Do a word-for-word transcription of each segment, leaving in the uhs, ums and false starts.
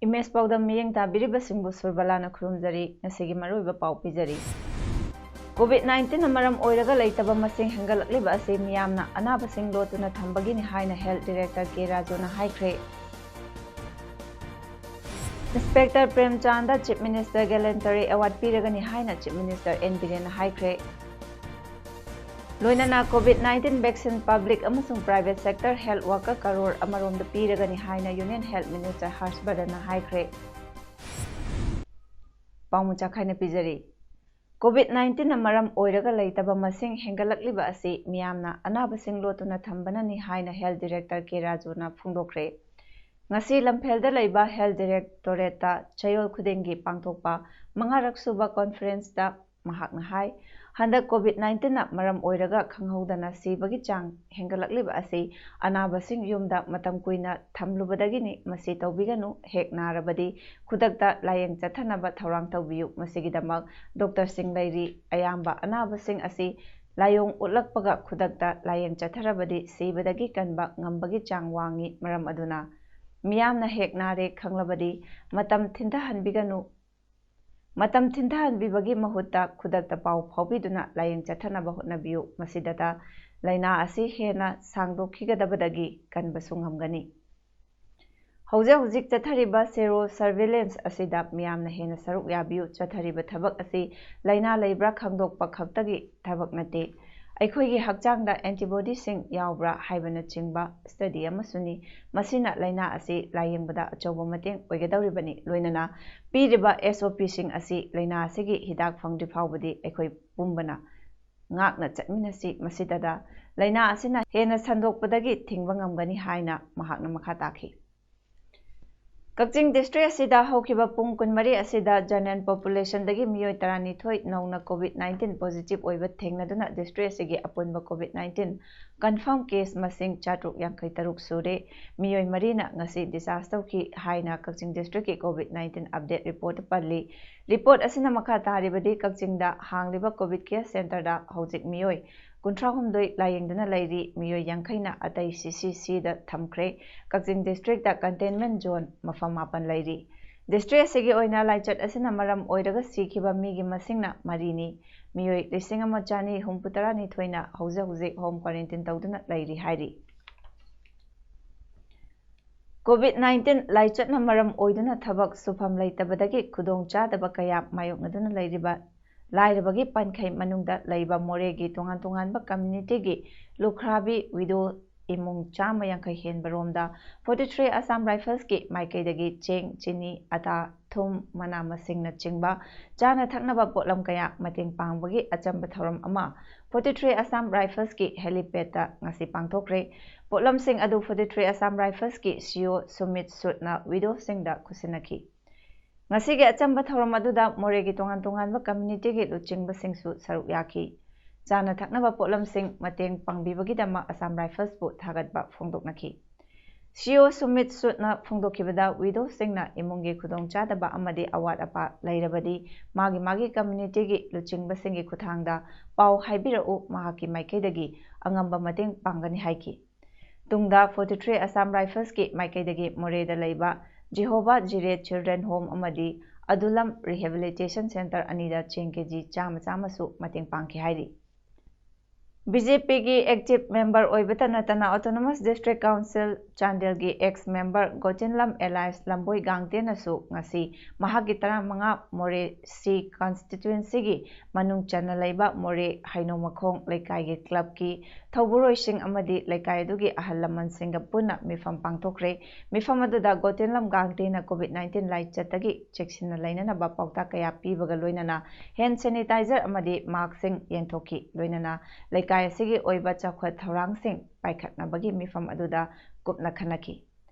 Image ꯄꯥꯎꯗꯝ ꯃꯤꯠꯌꯦꯡ ꯇꯥꯕꯤꯔꯤꯕꯁꯤꯡꯕꯨ ꯁꯨꯔꯕꯂꯥꯅ ꯈꯨꯔꯨꯝꯖꯔꯤ꯫ ꯉꯁꯤꯒꯤ ꯃꯔꯨꯑꯣꯏꯕ ꯄꯥꯎ ꯄꯤꯖꯔꯤ꯫ ꯀꯣꯚꯤꯗ ꯅꯥꯏꯟꯇꯤꯟꯅ ꯃꯔꯝ ꯑꯣꯏꯔꯒ ꯂꯩꯇꯕ ꯃꯁꯤꯡ ꯍꯦꯟꯒꯠꯂꯛꯂꯤꯕ ꯑꯁꯤ ꯃꯤꯌꯥꯝꯅ ꯑꯅꯥꯕꯁꯤꯡ ꯂꯣꯠꯇꯨꯅ ꯊꯝꯕꯒꯤꯅꯤ ꯍꯥꯏꯅ ꯍꯦꯜꯊ ꯗꯤꯔꯦꯛꯇꯔ ꯀꯦ ꯔꯥꯖꯨꯅ ꯍꯥꯏꯈ꯭ꯔꯦ꯫ ꯏꯟꯁꯄꯦꯛꯇꯔ ꯄ꯭ꯔꯦꯝꯆꯥꯟꯗ ꯆꯤꯐ ꯃꯤꯅꯤꯁꯇꯔ ꯒꯦꯂꯦꯟꯇꯔꯤ ꯑꯦꯋꯥꯔꯗ ꯄꯤꯔꯒꯅꯤ ꯍꯥꯏꯅ ꯆꯤꯐ ꯃꯤꯅꯤꯁꯇꯔ ꯑꯦꯟ ꯕꯤꯔꯦꯟꯅ ꯍꯥꯏꯈ꯭ꯔꯦ꯫ ꯂꯣꯏꯅꯅ ꯀꯣꯚꯤꯗ ꯅꯥꯏꯟꯇꯤꯟ ꯚꯦꯛꯁꯤꯟ ꯄꯕ꯭ꯂꯤꯛ ꯑꯃꯁꯨꯡ private sector health worker crore ꯑꯃꯔꯣꯝꯗ ꯄꯤꯔꯒꯅꯤ ꯍꯥꯏꯅ ꯌꯨꯅꯤꯌꯟ ꯍꯦꯜꯊ ꯃꯤꯅꯤꯁꯇꯔ ꯍꯔꯁ ꯕꯔꯙꯟꯅ ꯍꯥꯏꯈ꯭ꯔꯦ꯫ ꯄꯥꯎꯃꯤ ꯆꯥꯈꯥꯏꯅ ꯄꯤꯖꯔꯤ꯫ ꯀꯣꯚꯤꯗ ꯅꯥꯏꯟꯇꯤꯟꯅ ꯃꯔꯝ ꯑꯣꯏꯔꯒ ꯂꯩꯇꯕ ꯃꯁꯤꯡ ꯍꯦꯟꯒꯠꯂꯛꯂꯤꯕ ꯑꯁꯤ ꯃꯤꯌꯥꯝꯅ ꯑꯅꯥꯕꯁꯤꯡ ꯂꯣꯠꯇꯨꯅ ꯊꯝꯕꯅꯅꯤ ꯍꯥꯏꯅ ꯍꯦꯜꯊ ꯗꯤꯔꯦꯛꯇꯔ ꯀꯦ ꯔꯥꯖꯨꯅ ꯐꯣꯡꯗꯣꯛꯈ꯭ꯔꯦ꯫ ꯉꯁꯤ ꯂꯝꯐꯦꯜꯗ ꯂꯩꯕ ꯍꯦꯜꯊ ꯗꯤꯔꯦꯛꯇꯣꯔꯦꯠꯇ ꯆꯌꯣꯜ ꯈꯨꯗꯤꯡꯒꯤ ꯄꯥꯡꯊꯣꯛꯄ ꯃꯉꯥꯔꯛ ꯁꯨꯕ ꯀꯣꯟꯐꯔꯦꯟꯁꯇ ꯃꯍꯥꯛꯅ ꯍꯥꯏ, ꯍꯟꯗꯛ ꯀꯣꯚꯤꯗ ꯅꯥꯏꯟꯇꯤꯟꯅ ꯃꯔꯝ ꯑꯣꯏꯔꯒ ꯈꯪꯍꯧꯗꯅ ꯁꯤꯕꯒꯤ ꯆꯥꯡ ꯍꯦꯟꯒꯠꯂꯛꯂꯤꯕ ꯑꯁꯤ ꯑꯅꯥꯕꯁꯤꯡ ꯌꯨꯝꯗ ꯃꯇꯝ ꯀꯨꯏꯅ ꯊꯝꯂꯨꯕꯗꯒꯤꯅꯤ꯫ ꯃꯁꯤ ꯇꯧꯕꯤꯒꯅꯨ꯫ ꯍꯦꯛ ꯅꯥꯔꯕꯗꯤ ꯈꯨꯗꯛꯇ ꯂꯥꯌꯦꯡ ꯆꯠꯊꯅꯕ ꯊꯧꯔꯥꯡ ꯇꯧꯕꯤꯌꯨ꯫ ꯃꯁꯤꯒꯤꯗꯃꯛ ꯗꯣꯛꯇꯔꯁꯤꯡ ꯂꯩꯔꯤ꯫ ꯑꯌꯥꯝꯕ ꯑꯅꯥꯕꯁꯤꯡ ꯑꯁꯤ ꯂꯥꯏꯑꯣꯡ ꯎꯠꯂꯛꯄꯒ ꯈꯨꯗꯛꯇ ꯂꯥꯌꯦꯡ ꯆꯠꯊꯔꯕꯗꯤ ꯁꯤꯕꯗꯒꯤ ꯀꯟꯕ ꯉꯝꯕꯒꯤ ꯆꯥꯡ ꯋꯥꯡꯏ꯫ ꯃꯔꯝ ꯑꯗꯨꯅ ꯃꯤꯌꯥꯝꯅ ꯍꯦꯛ ꯅꯥꯔꯦ ꯈꯪꯂꯕꯗꯤ ꯃꯇꯝ ꯊꯤꯟꯊꯍꯟꯕꯤꯒꯅꯨ꯫ ꯃꯇꯝ ꯊꯤꯟꯊꯍꯟꯕꯤꯕꯒꯤ ꯃꯍꯨꯠꯇ ꯈꯨꯗꯛꯇ ꯄꯥꯎ ꯐꯥꯎꯕꯤꯗꯨꯅ ꯂꯥꯌꯦꯡ ꯆꯠꯊꯅꯕ ꯍꯣꯠꯅꯕꯤꯌꯨ꯫ ꯃꯁꯤꯗꯇ ꯂꯥꯏꯅꯥ ꯑꯁꯤ ꯍꯦꯟꯅ ꯁꯥꯡꯗꯣꯛꯈꯤꯒꯗꯕꯗꯒꯤ ꯀꯟꯕꯁꯨ ꯉꯝꯒꯅꯤ꯫ ꯍꯧꯖꯤꯛ ꯍꯧꯖꯤꯛ ꯆꯠꯊꯔꯤꯕ ꯁꯦꯔꯣ ꯁꯔꯚꯦꯂꯦꯟꯁ ꯑꯁꯤꯗ ꯃꯤꯌꯥꯝꯅ ꯍꯦꯟꯅ ꯁꯔꯨꯛ ꯌꯥꯕꯤꯌꯨ꯫ ꯆꯠꯊꯔꯤꯕ ꯊꯕꯛ ꯑꯁꯤ ꯂꯥꯏꯅꯥ ꯂꯩꯕ꯭ꯔꯥ ꯈꯪꯗꯣꯛꯄ ꯈꯛꯇꯒꯤ ꯊꯕꯛ ꯅꯠꯇꯦ꯫ ꯑꯩꯈꯣꯏꯒꯤ ꯍꯛꯆꯥꯡꯗ ꯑꯦꯟꯇꯤꯕꯣꯗꯤꯁꯤꯡ ꯌꯥꯎꯕ꯭ꯔꯥ ꯍꯥꯏꯕꯅꯆꯤꯡꯕ ꯁ꯭ꯇꯗꯤ ꯑꯃꯁꯨꯅꯤ꯫ ꯃꯁꯤꯅ ꯂꯥꯏꯅꯥ ꯑꯁꯤ ꯂꯥꯌꯦꯡꯕꯗ ꯑꯆꯧꯕ ꯃꯇꯦꯡ ꯑꯣꯏꯒꯗꯧꯔꯤꯕꯅꯤ꯫ ꯂꯣꯏꯅꯅ ꯄꯤꯔꯤꯕ ꯑꯦꯁ ꯑꯣ ꯄꯤꯁꯤꯡ ꯑꯁꯤ ꯂꯥꯏꯅꯥ ꯑꯁꯤꯒꯤ ꯍꯤꯗꯥꯛ ꯐꯪꯗ꯭ꯔꯤ ꯐꯥꯎꯕꯗꯤ ꯑꯩꯈꯣꯏ ꯄꯨꯝꯕꯅ ꯉꯥꯛꯅ ꯆꯠꯃꯤꯟꯅꯁꯤ꯫ ꯃꯁꯤꯗꯗ ꯂꯥꯏꯅꯥ ꯑꯁꯤꯅ ꯍꯦꯟꯅ ꯁꯟꯗꯣꯛꯄꯗꯒꯤ ꯊꯤꯡꯕ ꯉꯝꯒꯅꯤ ꯍꯥꯏꯅ ꯃꯍꯥꯛꯅ ꯃꯈꯥ ꯇꯥꯈꯤ꯫ ꯀꯛꯆꯤꯡ ꯗꯤꯁꯇ꯭ꯔꯤꯛ ꯑꯁꯤꯗ ꯍꯧꯈꯤꯕ ꯄꯨꯡ ꯀꯨꯟꯃꯔꯤ ꯑꯁꯤꯗ ꯖꯦꯅꯔꯦꯜ ꯄꯣꯄꯨꯂꯦꯁꯟꯗꯒꯤ ꯃꯤꯑꯣꯏ ꯇꯔꯥꯅꯤꯊꯣꯏ ꯅꯧꯅ ꯀꯣꯚꯤꯗ ꯅꯥꯏꯟꯇꯤꯟ ꯄꯣꯖꯤꯇꯤꯚ ꯑꯣꯏꯕ ꯊꯦꯡꯅꯗꯨꯅ ꯗꯤꯁꯇ꯭ꯔꯤꯛ ꯑꯁꯤꯒꯤ ꯑꯄꯨꯟꯕ ꯀꯣꯚꯤꯗ ꯅꯥꯏꯟꯇꯤꯟ ꯀꯟꯐꯥꯔꯝ ꯀꯦꯁ ꯃꯁꯤꯡ ꯆꯥꯇ꯭ꯔꯨꯛ ꯌꯥꯡꯈꯩ ꯇꯔꯨꯛ ꯁꯨꯔꯦ꯫ ꯃꯤꯑꯣꯏ ꯃꯔꯤꯅ ꯉꯁꯤ ꯗꯤꯁꯆꯥꯔꯖ ꯇꯧꯈꯤ ꯍꯥꯏꯅ ꯀꯛꯆꯤꯡ ꯗꯤꯁꯇ꯭ꯔꯤꯛꯀꯤ ꯀꯣꯚꯤꯗ ꯅꯥꯏꯟꯇꯤꯟ ꯑꯞꯗꯦꯠ ꯔꯤꯄꯣꯔꯠꯇ ꯄꯜꯂꯤ꯫ ꯔꯤꯄꯣꯔꯠ ꯑꯁꯤꯅ ꯃꯈꯥ ꯇꯥꯔꯤꯕꯗꯤ ꯀꯛꯆꯤꯡꯗ ꯍꯥꯡꯂꯤꯕ ꯀꯣꯚꯤꯗ ꯀꯦꯌꯔ ꯁꯦꯟꯇꯔꯗ ꯍꯧꯖꯤꯛ ꯃꯤꯑꯣꯏ ꯀꯨꯟꯊ꯭ꯔꯥ ꯍꯨꯝꯗꯣꯏ ꯂꯥꯌꯦꯡꯗꯨꯅ ꯂꯩꯔꯤ꯫ ꯃꯤꯑꯣꯏ ꯌꯥꯡꯈꯩꯅ ꯑꯇꯩ ꯁꯤ ꯁꯤ ꯁꯤꯗ ꯊꯝꯈ꯭ꯔꯦ꯫ ꯀꯛꯆꯤꯡ ꯗꯤꯁꯇ꯭ꯔꯤꯛꯇ ꯀꯟꯇꯦꯟꯃꯦꯟ ꯖꯣꯟ ꯃꯐꯝ ꯃꯥꯄꯟ ꯂꯩꯔꯤ꯫ ꯗꯤꯁꯇ꯭ꯔꯤꯛ ꯑꯁꯤꯒꯤ ꯑꯣꯏꯅ ꯂꯥꯏꯆꯠ ꯑꯁꯤꯅ ꯃꯔꯝ ꯑꯣꯏꯔꯒ ꯁꯤꯈꯤꯕ ꯃꯤꯒꯤ ꯃꯁꯤꯡꯅ ꯃꯔꯤꯅꯤ꯫ ꯃꯤꯑꯣꯏ ꯂꯤꯁꯤꯡ ꯑꯃ ꯆꯅꯤ ꯍꯨꯝꯐꯨ ꯇꯔꯥꯅꯤꯊꯣꯏꯅ ꯍꯧꯖꯤꯛ ꯍꯧꯖꯤꯛ ꯍꯣꯝ ꯀ꯭ꯋꯥꯔꯦꯟꯇꯤꯟ ꯇꯧꯗꯨꯅ ꯂꯩꯔꯤ ꯍꯥꯏꯔꯤ꯫ ꯀꯣꯚꯤꯗ ꯅꯥꯏꯟꯇꯤꯟ ꯂꯥꯏꯆꯠꯅ ꯃꯔꯝ ꯑꯣꯏꯗꯨꯅ ꯊꯕꯛ ꯁꯨꯐꯝ ꯂꯩꯇꯕꯗꯒꯤ ꯈꯨꯗꯣꯡꯆꯥꯗꯕ ꯀꯌꯥ ꯃꯥꯌꯣꯛꯅꯗꯨꯅ ꯂꯩꯔꯤꯕ ꯂꯥꯏꯔꯕꯒꯤ ꯄꯟꯈꯩ ꯃꯅꯨꯡꯗ ꯂꯩꯕ ꯃꯣꯔꯦꯒꯤ ꯇꯣꯉꯥꯟ ꯇꯣꯉꯥꯟꯕ ꯀꯝꯃ꯭ꯌꯨꯅꯤꯇꯤꯒꯤ ꯂꯨꯈ꯭ꯔꯥꯕꯤ ꯋꯤꯗꯣ ꯏꯃꯨꯡ ꯆꯥꯝꯃ ꯌꯥꯡꯈꯩ ꯍꯦꯟꯕ ꯔꯣꯝꯗ ꯐꯣꯔꯇꯤ ꯊ꯭ꯔꯤ ꯑꯁꯥꯝ ꯔꯥꯏꯐꯜꯁꯀꯤ ꯃꯥꯏꯀꯩꯗꯒꯤ ꯆꯦꯡ, ꯆꯤꯅꯤ, ꯑꯇꯥ, ꯊꯨꯝ, ꯃꯅꯥ ꯃꯁꯤꯡꯅꯆꯤꯡꯕ ꯆꯥꯅ ꯊꯛꯅꯕ ꯄꯣꯠꯂꯝ ꯀꯌꯥ ꯃꯇꯦꯡ ꯄꯥꯡꯕꯒꯤ ꯑꯆꯝꯕ ꯊꯧꯔꯝ ꯑꯃ ꯐꯣꯔꯇꯤ ꯊ꯭ꯔꯤ ꯑꯁꯥꯝ ꯔꯥꯏꯐꯜꯁꯀꯤ ꯍꯦꯂꯤꯄꯦꯗꯇ ꯉꯁꯤ ꯄꯥꯡꯊꯣꯛꯈ꯭ꯔꯦ꯫ ꯄꯣꯠꯂꯝꯁꯤꯡ ꯑꯗꯨ ꯐꯣꯔꯇꯤ ꯊ꯭ꯔꯤ ꯑꯁꯥꯝ ꯔꯥꯏꯐꯜꯁꯀꯤ ꯁꯤ ꯏ ꯑꯣ ꯁꯨꯃꯤꯠ ꯁꯨꯠꯅ ꯋꯤꯗꯣꯁꯤꯡꯗ ꯈꯨꯠꯁꯤꯟꯅꯈꯤ꯫ ꯉꯁꯤꯒꯤ ꯑꯆꯝꯕ ꯊꯧꯔꯝ ꯑꯗꯨꯗ ꯃꯣꯔꯦꯒꯤ ꯇꯣꯉꯥꯟ ꯇꯣꯉꯥꯟꯕ ꯀꯝꯃ꯭ꯌꯨꯅꯤꯇꯤꯒꯤ ꯂꯨꯆꯤꯡꯕꯁꯤꯡꯁꯨ ꯁꯔꯨꯛ ꯌꯥꯈꯤ꯫ ꯆꯥꯅ ꯊꯛꯅꯕ ꯄꯣꯠꯂꯝꯁꯤꯡ ꯃꯇꯦꯡ ꯄꯥꯡꯕꯤꯕꯒꯤꯗꯃꯛ ꯑꯁꯥꯝ ꯔꯥꯏꯐꯜꯁꯄꯨ ꯊꯥꯒꯠꯄ ꯐꯣꯡꯗꯣꯛꯅꯈꯤ꯫ ꯁꯤ ꯏ ꯑꯣ ꯁꯨꯃꯤꯠ ꯁꯨꯠꯅ ꯐꯣꯡꯗꯣꯛꯈꯤꯕꯗ, ꯋꯤꯗꯣꯁꯤꯡꯅ ꯏꯃꯨꯡꯒꯤ ꯈꯨꯗꯣꯡꯆꯥꯗꯕ ꯑꯃꯗꯤ ꯑꯋꯥꯠ ꯑꯄꯥ ꯂꯩꯔꯕꯗꯤ ꯃꯥꯒꯤ ꯃꯥꯒꯤ ꯀꯝꯃ꯭ꯌꯨꯅꯤꯇꯤꯒꯤ ꯂꯨꯆꯤꯡꯕꯁꯤꯡꯒꯤ ꯈꯨꯠꯊꯥꯡꯗ ꯄꯥꯎ ꯍꯥꯏꯕꯤꯔꯛꯎ, ꯃꯍꯥꯛꯀꯤ ꯃꯥꯏꯀꯩꯗꯒꯤ ꯑꯉꯝꯕ ꯃꯇꯦꯡ ꯄꯥꯡꯒꯅꯤ ꯍꯥꯏꯈꯤ꯫ ꯇꯨꯡꯗ ꯐꯣꯔꯇꯤ ꯊ꯭ꯔꯤ ꯑꯁꯥꯝ ꯔꯥꯏꯐꯜꯁꯀꯤ ꯃꯥꯏꯀꯩꯗꯒꯤ ꯃꯣꯔꯦꯗ ꯂꯩꯕ ꯖꯤꯍꯣꯕꯥ ꯖꯤꯔꯦ ꯆꯤꯜꯗ꯭ꯔꯦꯟ ꯍꯣꯝ ꯑꯃꯗꯤ ꯑꯗꯨꯂꯝ ꯔꯤꯍꯦꯕꯤꯂꯤꯇꯦꯁꯟ ꯁꯦꯟꯇꯔ ꯑꯅꯤꯗ ꯆꯦꯡ ꯀꯦꯖꯤ ꯆꯥꯝꯃ ꯆꯥꯝꯃꯁꯨ ꯃꯇꯦꯡ ꯄꯥꯡꯈꯤ ꯍꯥꯏꯔꯤ꯫ ꯕꯤ ꯖꯦ ꯄꯤꯒꯤ ꯑꯦꯛꯇꯤꯚ ꯃꯦꯝꯕꯔ ꯑꯣꯏꯕꯇ ꯅꯠꯇꯅ ꯑꯣꯇꯣꯅꯣꯃꯁ ꯗꯤꯁꯇ꯭ꯔꯤꯛ ꯀꯥꯎꯟꯁꯤꯜ ꯆꯥꯟꯗꯦꯜꯒꯤ ꯑꯦꯛꯁ ꯃꯦꯝꯕꯔ ꯒꯣꯇꯤꯟꯂꯝ ꯑꯦꯂꯥꯏꯁ ꯂꯝꯕꯣꯏ ꯒꯥꯡꯇꯦꯅꯁꯨ ꯉꯁꯤ ꯃꯍꯥꯛꯀꯤ ꯇꯔꯥꯃꯉꯥ ꯃꯣꯔꯦ ꯁꯤ ꯀꯟꯁꯇꯤꯇ꯭ꯋꯦꯟꯁꯤꯒꯤ ꯃꯅꯨꯡ ꯆꯟꯅ ꯂꯩꯕ ꯃꯣꯔꯦ ꯍꯩꯅꯧꯃꯈꯣꯡ ꯂꯩꯀꯥꯏꯒꯤ ꯀ꯭ꯂꯕꯀꯤ ꯊꯧꯕꯨꯔꯣꯏꯁꯤꯡ ꯑꯃꯗꯤ ꯂꯩꯀꯥꯏ ꯑꯗꯨꯒꯤ ꯑꯍꯜ ꯂꯃꯟꯁꯤꯡꯒ ꯄꯨꯟꯅ ꯃꯤꯐꯝ ꯄꯥꯡꯊꯣꯛꯈ꯭ꯔꯦ꯫ ꯃꯤꯐꯝ ꯑꯗꯨꯗ ꯒꯣꯇꯤꯟꯂꯝ ꯒꯥꯡꯇꯦꯅ ꯀꯣꯚꯤꯗ ꯅꯥꯏꯟꯇꯤꯟ ꯂꯥꯏꯆꯠꯇꯒꯤ ꯆꯦꯛꯁꯤꯟꯅ ꯂꯩꯅꯅꯕ ꯄꯥꯎꯇꯥꯛ ꯀꯌꯥ ꯄꯤꯕꯒ ꯂꯣꯏꯅꯅ ꯍꯦꯟ ꯁꯦꯅꯤꯇꯥꯏꯖꯔ ꯑꯃꯗꯤ ꯃꯥꯛꯁꯤꯡ ꯌꯦꯟꯊꯣꯛꯈꯤ꯫ ꯂꯣꯏꯅꯅ ꯂꯩꯀꯥꯏ ꯑꯁꯤꯒꯤ ꯑꯣꯏꯕ ꯆꯥꯎꯈꯠ ꯊꯧꯔꯥꯡꯁꯤꯡ ꯄꯥꯏꯈꯠꯅꯕꯒꯤ ꯃꯤꯐꯝ ꯑꯗꯨꯗ ꯀꯨꯞꯅ ꯈꯟꯅꯈꯤ꯫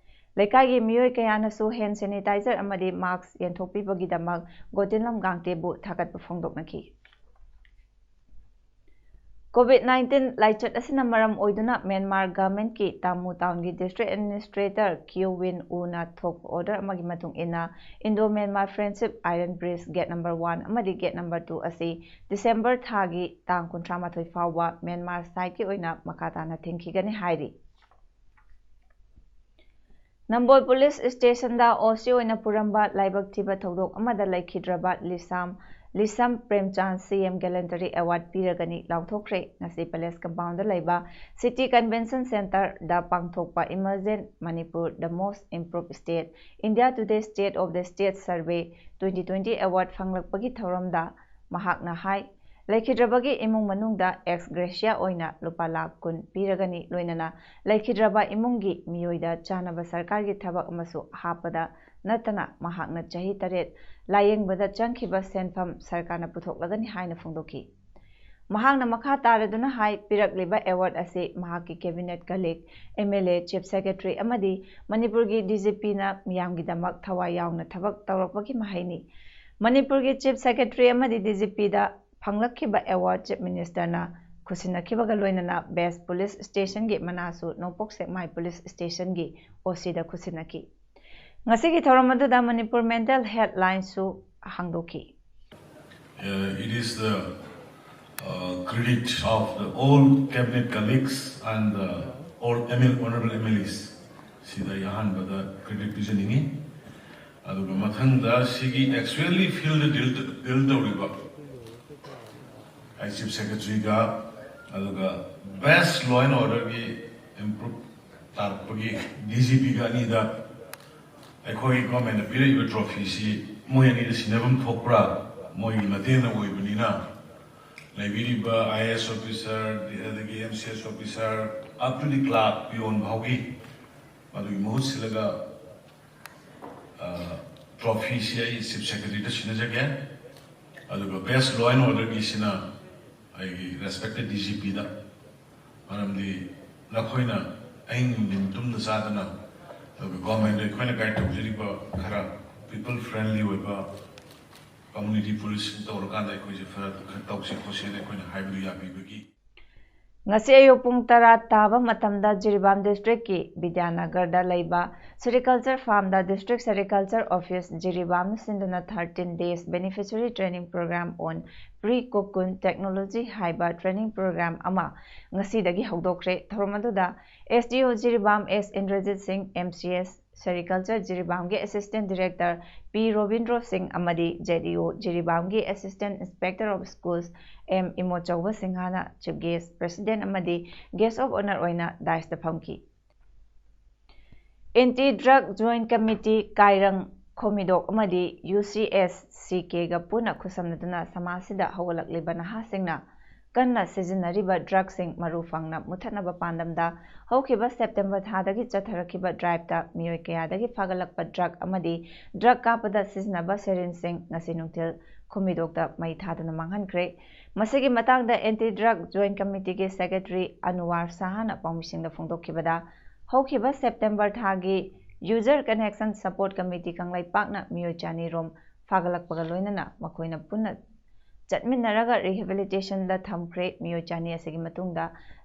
ꯂꯩꯀꯥꯏꯒꯤ ꯃꯤꯑꯣꯏ ꯀꯌꯥꯅꯁꯨ ꯍꯦꯟ ꯁꯦꯅꯤꯇꯥꯏꯖꯔ ꯑꯃꯗꯤ ꯃꯥꯁꯛ ꯌꯦꯟꯊꯣꯛꯄꯤꯕꯒꯤꯗꯃꯛ ꯒꯣꯇꯤꯟꯂꯝ ꯒꯥꯡꯇꯦꯕꯨ ꯊꯥꯒꯠꯄ ꯐꯣꯡꯗꯣꯛꯅꯈꯤ꯫ ꯀꯣꯚꯤꯗ ꯅꯥꯏꯟꯇꯤꯟ ꯂꯥꯏꯆꯠ ꯑꯁꯤꯅ ꯃꯔꯝ ꯑꯣꯏꯗꯨꯅ ꯃ꯭ꯌꯥꯟꯃꯥꯔ ꯒꯚꯔꯟꯃꯦꯟꯠꯀꯤ ꯇꯥꯃꯨ ꯇꯥꯎꯟꯒꯤ ꯗꯤꯁꯇ꯭ꯔꯤꯛ ꯑꯦꯗꯃꯤꯅꯤꯁꯇ꯭ꯔꯦꯇꯔ ꯀ꯭ꯌꯨ ꯋꯤꯟ ꯎꯅ ꯊꯣꯛꯄ ꯑꯣꯔꯗꯔ ꯑꯃꯒꯤ ꯃꯇꯨꯡ ꯏꯟꯅ Indo Myanmar friendship iron bridge gate number one ꯑꯃꯗꯤ ꯒꯦꯠ ꯅꯝꯕꯔ ꯇꯨ ꯑꯁꯤ ꯗꯤꯁꯦꯝꯕꯔ ꯊꯥꯒꯤ ꯇꯥꯡ ꯀꯨꯟꯊ꯭ꯔꯥ ꯃꯥꯊꯣꯏ ꯐꯥꯎꯕ ꯃ꯭ꯌꯥꯟꯃꯥꯔ ꯁꯥꯏꯠꯀꯤ ꯑꯣꯏꯅ ꯃꯈꯥ ꯇꯥꯅ ꯊꯤꯡꯈꯤꯒꯅꯤ ꯍꯥꯏꯔꯤ꯫ ꯅꯝꯕꯣꯜ ꯄꯨꯂꯤꯁ ꯁ꯭ꯇꯦꯁꯟꯗ ꯑꯣ ꯁꯤ ꯑꯣꯏꯅ ꯄꯨꯔꯝꯕ ꯂꯥꯏꯕꯛ ꯊꯤꯕ ꯊꯧꯗꯣꯛ ꯑꯃꯗ ꯂꯩꯈꯤꯗ꯭ꯔꯕ ꯂꯤꯁꯥꯝ, ꯂꯤꯁꯝ ꯄ꯭ꯔꯦꯝꯆꯥꯟ ꯁꯤ ꯑꯦꯝ ꯒꯦꯂꯦꯟꯇꯔꯤ ꯑꯦꯋꯥꯔꯗ ꯄꯤꯔꯒꯅꯤ ꯂꯥꯎꯊꯣꯛꯈ꯭ꯔꯦ꯫ ꯉꯁꯤ ꯄꯦꯂꯦꯁ ꯀꯝꯄꯥꯎꯟꯗ ꯂꯩꯕ ꯁꯤꯇꯤ ꯀꯟꯚꯦꯟꯁꯟ ꯁꯦꯟꯇꯔꯗ ꯄꯥꯡꯊꯣꯛꯄ Emergent Manipur, The Most Improved State, India Today State of the State Survey twenty twenty award ꯐꯪꯂꯛꯄꯒꯤ ꯊꯧꯔꯝꯗ ꯃꯍꯥꯛꯅ ꯍꯥꯏ, ꯂꯩꯈꯤꯗ꯭ꯔꯕꯒꯤ ꯏꯃꯨꯡ ꯃꯅꯨꯡꯗ ex gratia ꯑꯣꯏꯅ ꯂꯨꯄꯥ ꯂꯥꯈ ꯀꯨꯟ ꯄꯤꯔꯒꯅꯤ, ꯂꯣꯏꯅꯅ ꯂꯩꯈꯤꯗ꯭ꯔꯕ ꯏꯃꯨꯡꯒꯤ ꯃꯤꯑꯣꯏꯗ ꯆꯥꯅꯕ ꯁꯔꯀꯥꯔꯒꯤ ꯊꯕꯛ ꯑꯃꯁꯨ ꯍꯥꯞꯄꯗ ꯅꯠꯇꯅ ꯃꯍꯥꯛꯅ ꯆꯍꯤ ꯇꯔꯦꯠ ꯂꯥꯌꯦꯡꯕꯗ ꯆꯪꯈꯤꯕ ꯁꯦꯟꯐꯝ ꯁꯔꯀꯥꯔꯅ ꯄꯨꯊꯣꯛꯂꯒꯅꯤ ꯍꯥꯏꯅ ꯐꯣꯡꯗꯣꯛꯈꯤ꯫ ꯃꯍꯥꯛꯅ ꯃꯈꯥ ꯇꯥꯔꯗꯨꯅ ꯍꯥꯏ, ꯄꯤꯔꯛꯂꯤꯕ ꯑꯦꯋꯥꯔꯗ ꯑꯁꯤ ꯃꯍꯥꯛꯀꯤ cabinet colleague, M L A, Chief Secretary ꯑꯃꯗꯤ ꯃꯅꯤꯄꯨꯔꯒꯤ D G Pꯅ ꯃꯤꯌꯥꯝꯒꯤꯗꯃꯛ ꯊꯋꯥꯏ ꯌꯥꯎꯅ ꯊꯕꯛ ꯇꯧꯔꯛꯄꯒꯤ ꯃꯍꯩꯅꯤ꯫ ꯃꯅꯤꯄꯨꯔꯒꯤ Chief Secretary ꯑꯃꯗꯤ D G Pꯗ ꯐꯪꯂꯛꯈꯤꯕ ꯑꯦꯋꯥꯔꯗ Chief Ministerꯅ ꯈꯨꯠꯁꯤꯟꯅꯈꯤꯕꯒ ꯂꯣꯏꯅꯅ Best Police Stationꯒꯤ ꯃꯅꯥꯁꯨ ꯅꯣꯡꯄꯣꯛ ꯁꯦꯛꯃꯥꯏ ꯄꯨꯂꯤꯁ ꯁ꯭ꯇꯦꯁꯟꯒꯤ ꯑꯣ ꯁꯤꯗ ꯈꯨꯠꯁꯤꯟꯅꯈꯤ꯫ ꯉꯁꯤꯒꯤ ꯊꯧꯔꯝ ꯑꯗꯨꯗ ꯃꯅꯤꯄꯨꯔ ꯃꯦꯟꯇꯦꯜ ꯍꯦꯜꯠ ꯂꯥꯏꯟꯁꯨ ꯍꯥꯡꯗꯣꯛꯈꯤ꯫ Uh, it is the uh, credit of the all cabinet colleagues and uh, all M L, honorable M L As. ꯁꯤꯗ ꯑꯩ ꯑꯍꯥꯟꯕꯗ credit ꯄꯤꯖꯅꯤꯡꯉꯤ꯫ ꯑꯗꯨꯒ ꯃꯊꯪꯗ ꯁꯤꯒꯤ actually field deal deal ꯇꯧꯔꯤꯕ ꯑꯩ Chief Secretaryꯒ ꯑꯗꯨꯒ Best Law and Orderꯒꯤ improve ꯇꯥꯔꯛꯄꯒꯤ DGPꯒ ꯑꯅꯤꯗ ꯑꯩꯈꯣꯏ governmentꯅ ꯄꯤꯔꯛꯏꯕ trophyꯁꯤ ꯃꯣꯏ ꯑꯅꯤꯗ ꯁꯤꯟꯅꯐꯝ ꯊꯣꯛꯄ꯭ꯔꯥ? ꯃꯣꯏꯒꯤ ꯃꯇꯦꯡꯅ ꯑꯣꯏꯕꯅꯤꯅ ꯂꯩꯕꯤꯔꯤꯕ IAS officer, ꯑꯗꯒꯤ MCS officer, up to the clerk, peon ꯐꯥꯎꯒꯤ ꯃꯗꯨꯒꯤ ꯃꯍꯨꯠ ꯁꯤꯜꯂꯒ trophyꯁꯤ ꯑꯩ Chief Secretaryꯗ ꯁꯤꯟꯅꯖꯒꯦ꯫ ꯑꯗꯨꯒ Best Law and Orderꯒꯤꯁꯤꯅ ꯑꯩꯒꯤ respected DGPꯗ꯫ ꯃꯔꯝꯗꯤ ꯅꯈꯣꯏꯅ ꯑꯍꯤꯡ ꯅꯨꯡꯊꯤꯟ ꯇꯨꯝꯗ ꯆꯥꯗꯅ ꯑꯗꯨꯒ ꯒꯣꯔꯃꯦꯟꯗ ꯑꯩꯈꯣꯏꯅ ꯒꯥꯏꯗ ꯇꯧꯖꯔꯤꯕ ꯈꯔ ꯄꯤꯄꯜ ꯐ꯭ꯔꯦꯟꯂꯤ ꯑꯣꯏꯕ ꯀꯝꯃ꯭ꯌꯨꯅꯤꯇꯤ ꯄꯨꯂꯤꯁꯤꯡ ꯇꯧꯔꯀꯥꯟꯗ ꯑꯩꯈꯣꯏꯁꯦ ꯈꯔ ꯈꯔ ꯇꯧꯁꯤ ꯈꯣꯠꯁꯤꯅ ꯑꯩꯈꯣꯏꯅ ꯍꯥꯏꯕꯗꯨ ꯌꯥꯕꯤꯕꯒꯤ꯫ ꯉꯁꯤ ꯑꯌꯨꯛ ꯄꯨꯡ ꯇꯔꯥ ꯇꯥꯕ ꯃꯇꯝꯗ ꯖꯤꯔꯤꯕꯥꯝ ꯗꯤꯁꯇ꯭ꯔꯤꯛꯀꯤ ꯕꯤꯗ꯭ꯌꯥꯅꯒꯔꯗ ꯂꯩꯕ ꯁꯦꯔꯤꯀꯜꯆꯔ ꯐꯥꯔꯝꯗ ꯗꯤꯁꯇ꯭ꯔꯤꯛ ꯁꯦꯔꯤꯀꯜꯆꯔ ꯑꯣꯐꯤꯁ ꯖꯤꯔꯤꯕꯥꯝꯅ ꯁꯤꯟꯗꯨꯅ thirteen days beneficiary training programme on pre cocoon technology ꯍꯥꯏꯕ ꯇ꯭ꯔꯦꯅꯤꯡ ꯄ꯭ꯔꯣꯒ꯭ꯔꯥꯝ ꯑꯃ ꯉꯁꯤꯗꯒꯤ ꯍꯧꯗꯣꯛꯈ꯭ꯔꯦ꯫ ꯊꯧꯔꯝ ꯑꯗꯨꯗ ꯑꯦꯁ ꯗꯤ ꯑꯣ ꯖꯤꯔꯤꯕꯥꯝ ꯑꯦꯁ Indrajit Singh, M C S sericulture ꯖꯤꯔꯤꯕꯥꯝꯒꯤ assistant director P Robindro Singh ꯑꯃꯗꯤ ꯖꯦ ꯗꯤ ꯑꯣ ꯖꯤꯔꯤꯕꯥꯝꯒꯤ assistant inspector of schools M Imochouba ꯁꯤꯡꯍꯥꯅ ꯆꯤꯐ ꯒꯦꯁ, ꯄ꯭ꯔꯦꯁꯤꯗꯦꯟ ꯑꯃꯗꯤ ꯒꯦꯁ ꯑꯣꯐ ꯑꯣꯅꯔ ꯑꯣꯏꯅ ꯗꯥꯏꯁꯇ ꯐꯝꯈꯤ꯫ Anti drug joint committee Kairang Khomidok ꯑꯃꯗꯤ ꯌꯨ ꯁꯤ ꯑꯦꯁ ꯁꯤ ꯀꯦꯒ ꯄꯨꯟꯅ ꯈꯨꯠꯁꯝꯅꯗꯨꯅ ꯁꯃꯥꯖꯁꯤꯗ ꯍꯧꯒꯠꯂꯛꯂꯤꯕ ꯅꯍꯥꯁꯤꯡꯅ ꯀꯟꯅ ꯁꯤꯖꯤꯟꯅꯔꯤꯕ ꯗ꯭ꯔꯒꯁꯤꯡ ꯃꯔꯨ ꯐꯪꯅ ꯃꯨꯊꯠꯅꯕ ꯄꯥꯟꯗꯝꯗ ꯍꯧꯈꯤꯕ ꯁꯦꯞꯇꯦꯝꯕꯔ ꯊꯥꯗꯒꯤ ꯆꯠꯊꯔꯛꯈꯤꯕ ꯗ꯭ꯔꯥꯏꯚꯇ ꯃꯤꯑꯣꯏ ꯀꯌꯥꯗꯒꯤ ꯐꯥꯒꯠꯂꯛꯄ ꯗ꯭ꯔꯒ ꯑꯃꯗꯤ ꯗ꯭ꯔꯒ ꯀꯥꯞꯄꯗ ꯁꯤꯖꯤꯟꯅꯕ ꯁꯦꯔꯤꯟꯁꯤꯡ ꯉꯁꯤ ꯅꯨꯡꯊꯤꯜ ꯈꯨꯃꯤꯗꯣꯛꯇ ꯃꯩ ꯊꯥꯗꯨꯅ ꯃꯥꯡꯍꯟꯈ꯭ꯔꯦ꯫ ꯃꯁꯤꯒꯤ ꯃꯇꯥꯡꯗ ꯑꯦꯟꯇꯤ ꯗ꯭ꯔꯒ ꯖꯣꯏꯟꯠ ꯀꯃꯤꯇꯤꯒꯤ ꯁꯦꯀ꯭ꯔꯦꯇꯔꯤ ꯑꯅꯨꯋꯥꯔ ꯁꯍꯥꯅ ꯄꯥꯎꯃꯤꯁꯤꯡꯗ ꯐꯣꯡꯗꯣꯛꯈꯤꯕꯗ, ꯍꯧꯈꯤꯕ ꯁꯦꯞꯇꯦꯝꯕꯔ ꯊꯥꯒꯤ ꯌꯨꯖꯔ ꯀꯅꯦꯛꯁꯟ ꯁꯄꯣꯔꯠ ꯀꯃꯤꯇꯤ ꯀꯪꯂꯩꯄꯥꯛꯅ ꯃꯤꯑꯣꯏ ꯆꯅꯤ ꯔꯣꯝ ꯐꯥꯒꯠꯂꯛꯄꯒ ꯂꯣꯏꯅꯅ ꯃꯈꯣꯏꯅ ꯄꯨꯟꯅ ꯆꯠꯃꯤꯟꯅꯔꯒ ꯔꯤꯍꯦꯕꯤꯂꯤꯇꯦꯁꯟꯗ ꯊꯝꯈ꯭ꯔꯦ꯫ ꯃꯤꯑꯣꯏ ꯆꯅꯤ ꯑꯁꯤꯒꯤ ꯃꯇꯨꯡꯗ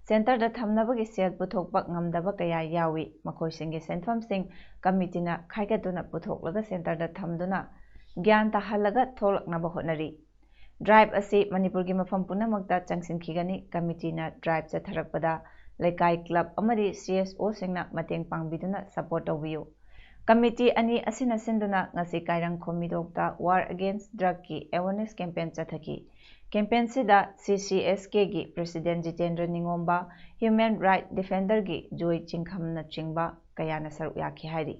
ꯁꯦꯟꯇꯔꯗ ꯊꯝꯅꯕꯒꯤ ꯁꯦꯜ ꯄꯨꯊꯣꯛꯄ ꯉꯝꯗꯕ ꯀꯌꯥ ꯌꯥꯎꯏ꯫ ꯃꯈꯣꯏꯁꯤꯡꯒꯤ ꯁꯦꯟꯐꯝꯁꯤꯡ ꯀꯃꯤꯇꯤꯅ ꯈꯥꯏꯒꯠꯇꯨꯅ ꯄꯨꯊꯣꯛꯂꯒ ꯁꯦꯟꯇꯔꯗ ꯊꯝꯗꯨꯅ ꯒ꯭ꯌꯥꯟ ꯇꯥꯍꯜꯂꯒ ꯊꯣꯛꯂꯛꯅꯕ ꯍꯣꯠꯅꯔꯤ꯫ ꯗ꯭ꯔꯥꯏꯚ ꯑꯁꯤ ꯃꯅꯤꯄꯨꯔꯒꯤ ꯃꯐꯝ ꯄꯨꯝꯅꯃꯛꯇ ꯆꯪꯁꯤꯟꯈꯤꯒꯅꯤ꯫ ꯀꯃꯤꯇꯤꯅ ꯗ꯭ꯔꯥꯏꯚ ꯆꯠꯊꯔꯛꯄꯗ ꯂꯩꯀꯥꯏ, ꯀ꯭ꯂꯕ ꯑꯃꯗꯤ ꯁꯤ ꯑꯦꯁ ꯑꯣꯁꯤꯡꯅ ꯃꯇꯦꯡ ꯄꯥꯡꯕꯤꯗꯨꯅ ꯁꯄꯣꯔꯠ ꯇꯧꯕꯤꯌꯨ꯫ ꯀꯃꯤꯇꯤ ꯑꯅꯤ ꯑꯁꯤꯅ ꯁꯤꯟꯗꯨꯅ ꯉꯁꯤ ꯀꯥꯏꯔꯪ ꯈꯣꯝꯃꯤꯗꯣꯛꯇ War Against Drugꯀꯤ ꯑꯦꯋꯦꯔꯅꯦꯁ ꯀꯦꯝꯄꯦꯟ ꯆꯠꯊꯈꯤ꯫ ꯀꯦꯝꯄꯦꯟꯁꯤꯗ ꯁꯤ ꯁꯤ ꯑꯦꯁ ꯀꯦꯒꯤ president Jitendra Ningomba, human rights ꯗꯤꯐꯦꯟꯗꯔꯒꯤ ꯖꯣꯏ ꯆꯤꯡꯈꯝꯅꯆꯤꯡꯕ ꯀꯌꯥꯅ ꯁꯔꯨꯛ ꯌꯥꯈꯤ ꯍꯥꯏꯔꯤ꯫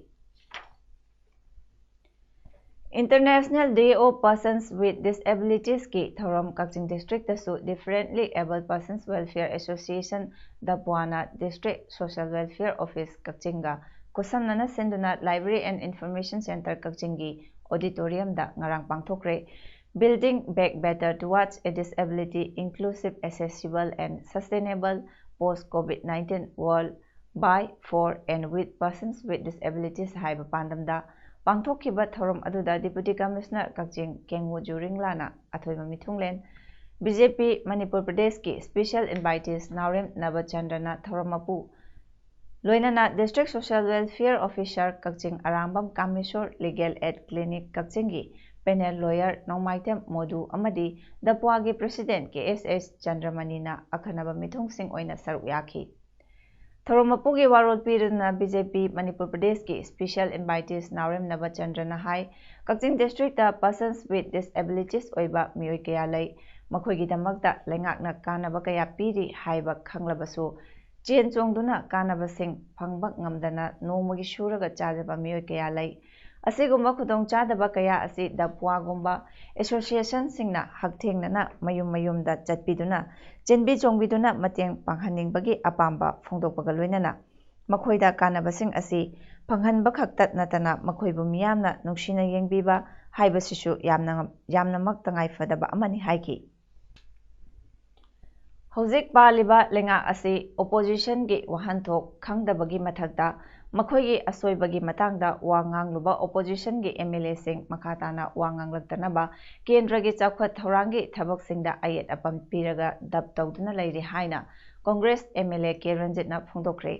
International Day of Persons with Disabilitiesꯀꯤ ꯊꯧꯔꯝ ꯀꯛꯆꯤꯡ ꯗꯤꯁꯇ꯭ꯔꯤꯛꯇꯁꯨ Differently Abled Persons Welfare Association, ꯗꯄ꯭ꯋꯥꯅ District Social Welfare Office ꯀꯛꯆꯤꯡꯒ ꯈꯨꯠꯁꯝꯅꯅ ꯁꯤꯟꯗꯨꯅ Library and Information Centre ꯀꯛꯆꯤꯡꯒꯤ ꯑꯣꯗꯤꯇꯣꯔꯤꯌꯝꯗ ꯉꯔꯥꯡ ꯄꯥꯡꯊꯣꯛꯈ꯭ꯔꯦ꯫ Building Back Better Towards a Disability, Inclusive, Accessible and Sustainable Post COVID nineteen World by, for and with persons with disabilities ꯍꯥꯏꯕ ꯄꯥꯟꯗꯝꯗ ꯄꯥꯡꯊꯣꯛꯈꯤꯕ ꯊꯧꯔꯝ ꯑꯗꯨꯗ Deputy Commissioner ꯀꯛꯆꯤꯡ ꯀꯦꯡꯉꯨ ꯖꯨꯔꯤꯡꯂꯥꯅ ꯑꯊꯣꯏꯕ ꯃꯤꯊꯨꯡꯂꯦꯟ, BJP Manipur ꯄ꯭ꯔꯗꯦꯁꯀꯤ Special Invitees ꯅꯥꯎꯔꯦꯝ ꯅꯕꯆꯟꯗ꯭ꯔꯅ ꯊꯧꯔꯝ ꯃꯄꯨ, ꯂꯣꯏꯅꯅ District Social Welfare Officer ꯀꯛꯆꯤꯡ ꯑꯔꯥꯡꯕꯝ ꯀꯥꯃꯦꯁꯣꯔ, Legal Aid Clinic ꯀꯛꯆꯤꯡꯒꯤ Panel Lawyer ꯅꯣꯡꯃꯥꯏꯊꯦꯝ ꯃꯣꯗꯨ ꯑꯃꯗꯤ ꯗꯄ꯭ꯋꯥꯒꯤ President ꯀꯦ ꯑꯦꯁ ꯑꯦꯁ ꯆꯟꯗ꯭ꯔꯃꯅꯤꯅ ꯑꯈꯟꯅꯕ ꯃꯤꯊꯨꯡꯁꯤꯡ ꯑꯣꯏꯅ ꯁꯔꯨꯛ ꯌꯥꯈꯤ꯫ ꯊꯧꯔꯝ ꯃꯄꯨꯒꯤ ꯋꯥꯔꯣꯜ ꯄꯤꯗꯨꯅ BJP ꯃꯅꯤꯄꯨꯔ ꯄ꯭ꯔꯗꯦꯁꯀꯤ Special Invitees ꯅꯥꯎꯔꯦꯝ ꯅꯕꯆꯟꯗ꯭ꯔꯅ ꯍꯥꯏ, ꯀꯛꯆꯤꯡ district ꯇ persons with disabilities ꯑꯣꯏꯕ ꯃꯤꯑꯣꯏ ꯀꯌꯥ ꯂꯩ꯫ ꯃꯈꯣꯏꯒꯤꯗꯃꯛꯇ ꯂꯩꯉꯥꯛꯅ ꯀꯥꯟꯅꯕ ꯀꯌꯥ ꯄꯤꯔꯤ ꯍꯥꯏꯕ ꯈꯪꯂꯕꯁꯨ, ꯆꯦꯟ ꯆꯣꯡꯗꯨꯅ ꯀꯥꯟꯅꯕꯁꯤꯡ ꯐꯪꯕ ꯉꯝꯗꯅ ꯅꯣꯡꯃꯒꯤ ꯁꯨꯔꯒ ꯆꯥꯖꯕ ꯃꯤꯑꯣꯏ ꯀꯌꯥ ꯂꯩ꯫ ꯑꯁꯤꯒꯨꯝꯕ ꯈꯨꯗꯣꯡꯆꯥꯗꯕ ꯀꯌꯥ ꯑꯁꯤ ꯗꯄ꯭ꯋꯥꯒꯨꯝꯕ association ꯁꯤꯡꯅ ꯍꯛꯊꯦꯡꯅꯅ ꯃꯌꯨꯝ ꯃꯌꯨꯝꯗ ꯆꯠꯄꯤꯗꯨꯅ, ꯆꯦꯟꯕꯤ ꯆꯣꯡꯕꯤꯗꯨꯅ ꯃꯇꯦꯡ ꯄꯥꯡꯍꯟꯅꯤꯡꯕꯒꯤ ꯑꯄꯥꯝꯕ ꯐꯣꯡꯗꯣꯛꯄꯒ ꯂꯣꯏꯅꯅ ꯃꯈꯣꯏꯗ ꯀꯥꯟꯅꯕꯁꯤꯡ ꯑꯁꯤ ꯐꯪꯍꯟꯕ ꯈꯛꯇ ꯅꯠꯇꯅ ꯃꯈꯣꯏꯕꯨ ꯃꯤꯌꯥꯝꯅ ꯅꯨꯡꯁꯤꯅ ꯌꯦꯡꯕꯤꯕ ꯍꯥꯏꯕꯁꯤꯁꯨ ꯌꯥꯝꯅ, ꯌꯥꯝꯅꯃꯛ ꯇꯉꯥꯏꯐꯗꯕ ꯑꯃꯅꯤ ꯍꯥꯏꯈꯤ꯫ ꯍꯧꯖꯤꯛ ꯄꯥꯜꯂꯤꯕ ꯂꯩꯉꯥꯛ ꯑꯁꯤ opposition ꯒꯤ ꯋꯥꯍꯟꯊꯣꯛ ꯈꯪꯗꯕꯒꯤ ꯃꯊꯛꯇ ꯃꯈꯣꯏꯒꯤ ꯑꯁꯣꯏꯕꯒꯤ ꯃꯇꯥꯡꯗ ꯋꯥ ꯉꯥꯡꯂꯨꯕ opposition ꯒꯤ MLA ꯁꯤꯡ ꯃꯈꯥ ꯇꯥꯅ ꯋꯥ ꯉꯥꯡꯂꯛꯇꯅꯕ ꯀꯦꯟꯗ꯭ꯔꯒꯤ ꯆꯥꯎꯈꯠ ꯊꯧꯔꯥꯡꯒꯤ ꯊꯕꯛꯁꯤꯡꯗ ꯑꯌꯦꯠ ꯑꯄꯟ ꯄꯤꯔꯒ ꯗꯞ ꯇꯧꯗꯨꯅ ꯂꯩꯔꯤ ꯍꯥꯏꯅ Congress MLA ꯀꯦ ꯔꯟꯖꯤꯠꯅ ꯐꯣꯡꯗꯣꯛꯈ꯭ꯔꯦ꯫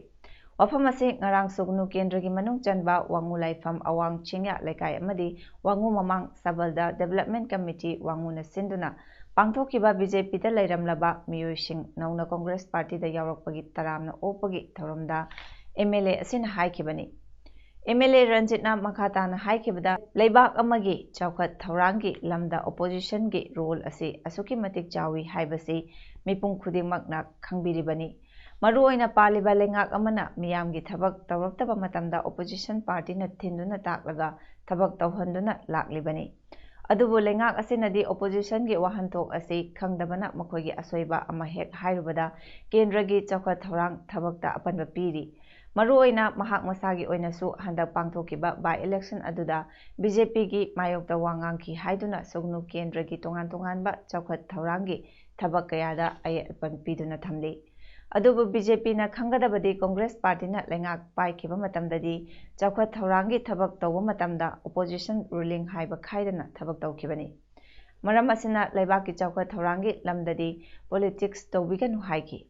ꯋꯥꯐꯝ ꯑꯁꯤ ꯉꯔꯥꯡ ꯁꯨꯒꯅꯨ ꯀꯦꯟꯗ꯭ꯔꯒꯤ ꯃꯅꯨꯡ ꯆꯟꯕ ꯋꯥꯉꯨ ꯂꯥꯏꯐꯝ ꯑꯋꯥꯡ ꯆꯤꯡꯌꯥ ꯂꯩꯀꯥꯏ ꯑꯃꯗꯤ ꯋꯥꯉꯨ ꯃꯃꯥꯡ ꯁꯕꯜꯗ Development Committee ꯋꯥꯉꯨꯅ ꯁꯤꯟꯗꯨꯅ ꯄꯥꯡꯊꯣꯛꯈꯤꯕ BJP ꯗ ꯂꯩꯔꯝꯂꯕ ꯃꯤꯑꯣꯏꯁꯤꯡ ꯅꯧꯅ Congress party ꯗ ꯌꯥꯎꯔꯛꯄꯒꯤ ꯇꯔꯥꯝꯅ ꯑꯣꯛꯄꯒꯤ ꯊꯧꯔꯝꯗ MLA ꯑꯁꯤꯅ ꯍꯥꯏꯈꯤꯕꯅꯤ꯫ MLA ꯔꯟꯖꯤꯠꯅ ꯃꯈꯥ ꯇꯥꯅ ꯍꯥꯏꯈꯤꯕꯗ, ꯂꯩꯕꯥꯛ ꯑꯃꯒꯤ ꯆꯥꯎꯈꯠ ꯊꯧꯔꯥꯡꯒꯤ ꯂꯝꯗ opposition ꯒꯤ role ꯑꯁꯤ ꯑꯁꯨꯛꯀꯤ ꯃꯇꯤꯛ ꯆꯥꯎꯏ ꯍꯥꯏꯕꯁꯤ ꯃꯤꯄꯨꯝ ꯈꯨꯗꯤꯡꯃꯛꯅ ꯈꯪꯕꯤꯔꯤꯕꯅꯤ꯫ ꯃꯔꯨꯑꯣꯏꯅ ꯄꯥꯜꯂꯤꯕ ꯂꯩꯉꯥꯛ ꯑꯃꯅ ꯃꯤꯌꯥꯝꯒꯤ ꯊꯕꯛ ꯇꯧꯔꯛꯇꯕ ꯃꯇꯝꯗ opposition party ꯅ ꯊꯤꯟꯗꯨꯅ ꯇꯥꯛꯂꯒ ꯊꯕꯛ ꯇꯧꯍꯟꯗꯨꯅ ꯂꯥꯛꯂꯤꯕꯅꯤ꯫ ꯑꯗꯨꯕꯨ ꯂꯩꯉꯥꯛ ꯑꯁꯤꯅꯗꯤ opposition ꯒꯤ ꯋꯥꯍꯟꯊꯣꯛ ꯑꯁꯤ ꯈꯪꯗꯕꯅ ꯃꯈꯣꯏꯒꯤ ꯑꯁꯣꯏꯕ ꯑꯃ ꯍꯦꯛ ꯍꯥꯏꯔꯨꯕꯗ ꯀꯦꯟꯗ꯭ꯔꯒꯤ ꯆꯥꯎꯈꯠ ꯊꯧꯔꯥꯡ ꯊꯕꯛꯇ ꯑꯄꯟꯕ ꯄꯤꯔꯤ꯫ ꯃꯔꯨꯑꯣꯏꯅ ꯃꯍꯥꯛ ꯃꯁꯥꯒꯤ ꯑꯣꯏꯅꯁꯨ ꯍꯟꯗꯛ ꯄꯥꯡꯊꯣꯛꯈꯤꯕ by election ꯑꯗꯨꯗ BJP ꯒꯤ ꯃꯥꯌꯣꯛꯇ ꯋꯥ ꯉꯥꯡꯈꯤ ꯍꯥꯏꯗꯨꯅ ꯁꯨꯒꯅꯨ ꯀꯦꯟꯗ꯭ꯔꯒꯤ ꯇꯣꯉꯥꯟ ꯇꯣꯉꯥꯟꯕ ꯆꯥꯎꯈꯠ ꯊꯧꯔꯥꯡꯒꯤ ꯊꯕꯛ ꯀꯌꯥꯗ ꯑꯌꯦꯠ ꯑꯄꯟ ꯄꯤꯗꯨꯅ ꯊꯝꯂꯤ꯫ ꯑꯗꯨꯕꯨ ꯕꯤ ꯖꯦ ꯄꯤꯅ ꯈꯪꯒꯗꯕꯗꯤ ꯀꯣꯡꯒ꯭ꯔꯦꯁ ꯄꯥꯔꯇꯤꯅ ꯂꯩꯉꯥꯛ ꯄꯥꯏꯈꯤꯕ ꯃꯇꯝꯗꯗꯤ ꯆꯥꯎꯈꯠ ꯊꯧꯔꯥꯡꯒꯤ ꯊꯕꯛ ꯇꯧꯕ ꯃꯇꯝꯗ opposition ruling ꯍꯥꯏꯕ ꯈꯥꯏꯗꯅ ꯊꯕꯛ ꯇꯧꯈꯤꯕꯅꯤ꯫ ꯃꯔꯝ ꯑꯁꯤꯅ ꯂꯩꯕꯥꯛꯀꯤ ꯆꯥꯎꯈꯠ ꯊꯧꯔꯥꯡꯒꯤ ꯂꯝꯗꯗꯤ politics ꯇꯧꯕꯤꯒꯅꯨ ꯍꯥꯏꯈꯤ꯫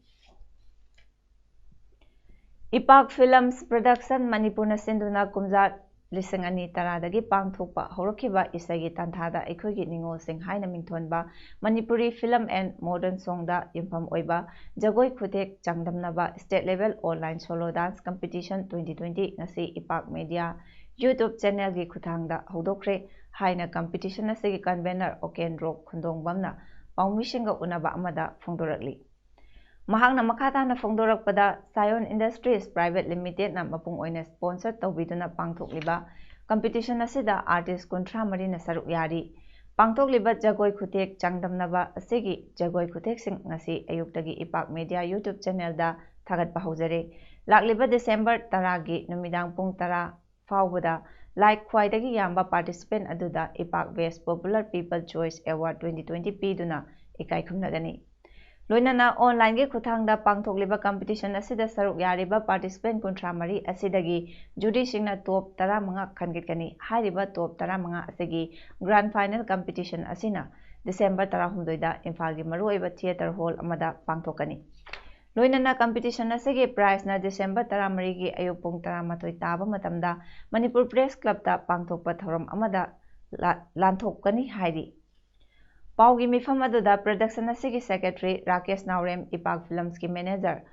ꯏꯄꯥꯛ Films Production ꯃꯅꯤꯄꯨꯔꯅ ꯁꯤꯟꯗꯨꯅ ꯀꯨꯝꯖꯥ ꯂꯤꯁꯤꯡ ꯑꯅꯤ ꯇꯔꯥꯗꯒꯤ ꯄꯥꯡꯊꯣꯛꯄ ꯍꯧꯔꯛꯈꯤꯕ ꯏꯁꯩꯒꯤ ꯇꯥꯟꯊꯥꯗ ꯑꯩꯈꯣꯏꯒꯤ ꯅꯤꯉꯣꯜꯁꯤꯡ ꯍꯥꯏꯅ ꯃꯤꯡꯊꯣꯟꯕ Manipuri Film and Modern Songꯗ ꯌꯨꯝꯐꯝ ꯑꯣꯏꯕ ꯖꯒꯣꯏ ꯈꯨꯊꯦꯛ ꯆꯥꯡꯗꯝꯅꯕ State Level Online Solo Dance Competition twenty twenty ꯉꯁꯤ ꯏꯄꯥꯛ Media YouTube channelꯒꯤ ꯈꯨꯠꯊꯥꯡꯗ ꯍꯧꯗꯣꯛꯈ꯭ꯔꯦ ꯍꯥꯏꯅ competition ꯑꯁꯤꯒꯤ convener ꯑꯣꯀꯦꯟ ꯔꯣꯛ ꯈꯨꯟꯗꯣꯡꯕꯝꯅ ꯄꯥꯎꯃꯤꯁꯤꯡꯒ ꯎꯅꯕ ꯑꯃꯗ ꯐꯣꯡꯗꯣꯔꯛꯂꯤ꯫ ꯃꯍꯥꯛꯅ ꯃꯈꯥ ꯇꯥꯅ ꯐꯣꯡꯗꯣꯔꯛꯄꯗ, Sayon Industries Private Limitedꯅ ꯃꯄꯨꯡ ꯑꯣꯏꯅ sponsor ꯇꯧꯕꯤꯗꯨꯅ ꯄꯥꯡꯊꯣꯛꯂꯤꯕ competition ꯑꯁꯤꯗ artist ꯀꯨꯟꯊ꯭ꯔꯥ ꯃꯔꯤꯅ ꯁꯔꯨꯛ ꯌꯥꯔꯤ꯫ ꯄꯥꯡꯊꯣꯛꯂꯤꯕ ꯖꯒꯣꯏ ꯈꯨꯊꯦꯛ ꯆꯥꯡꯗꯝꯅꯕ ꯑꯁꯤꯒꯤ ꯖꯒꯣꯏ ꯈꯨꯊꯦꯛꯁꯤꯡ ꯉꯁꯤ ꯑꯌꯨꯛꯇꯒꯤ ꯏꯄꯥꯛ Media YouTube channelꯗ ꯊꯥꯒꯠꯄ ꯍꯧꯖꯔꯦ꯫ ꯂꯥꯛꯂꯤꯕ December ꯇꯔꯥꯒꯤ ꯅꯨꯃꯤꯗꯥꯡ ꯄꯨꯡ ꯇꯔꯥ ꯐꯥꯎꯕꯗ like ꯈ꯭ꯋꯥꯏꯗꯒꯤ ꯌꯥꯝꯕ participant ꯑꯗꯨꯗ ꯏꯄꯥꯛ Best Popular People Choice Award twenty twenty ꯄꯤꯗꯨꯅ ꯏꯀꯥꯏ ꯈꯨꯝꯅꯒꯅꯤ꯫ ꯂꯣꯏꯅꯅ onlineꯒꯤ ꯈꯨꯠꯊꯥꯡꯗ ꯄꯥꯡꯊꯣꯛꯂꯤꯕ competition ꯑꯁꯤꯗ ꯁꯔꯨꯛ ꯌꯥꯔꯤꯕ participant ꯀꯨꯟꯊ꯭ꯔꯥ ꯃꯔꯤ ꯑꯁꯤꯗꯒꯤ juryꯁꯤꯡꯅ top ꯇꯔꯥꯃꯉꯥ ꯈꯟꯒꯠꯀꯅꯤ꯫ ꯍꯥꯏꯔꯤꯕ top ꯇꯔꯥꯃꯉꯥ ꯑꯁꯤꯒꯤ grand final competition ꯑꯁꯤꯅ December ꯇꯔꯥꯍꯨꯝꯗꯣꯏꯗ ꯏꯝꯐꯥꯜꯒꯤ ꯃꯔꯨꯑꯣꯏꯕ theatre hall ꯑꯃꯗ ꯄꯥꯡꯊꯣꯛꯀꯅꯤ꯫ ꯂꯣꯏꯅꯅ competition ꯑꯁꯤꯒꯤ prizeꯅ December ꯇꯔꯥꯃꯔꯤꯒꯤ ꯑꯌꯨꯛ ꯄꯨꯡ ꯇꯔꯥꯃꯥꯊꯣꯏ ꯇꯥꯕ ꯃꯇꯝꯗ ꯃꯅꯤꯄꯨꯔ Press Clubꯇ ꯄꯥꯡꯊꯣꯛꯄ ꯊꯧꯔꯝ ꯑꯃꯗ ꯂꯥ-, ꯂꯥꯟꯊꯣꯛꯀꯅꯤ ꯍꯥꯏꯔꯤ꯫ ꯄꯥꯎꯒꯤ ꯃꯤꯐꯝ ꯑꯗꯨꯗ production ꯑꯁꯤꯒꯤ secretary ꯔꯥꯀꯦꯁ ꯅꯥꯎꯔꯦꯝ, ꯏꯄꯥꯛ Filmsꯀꯤ manager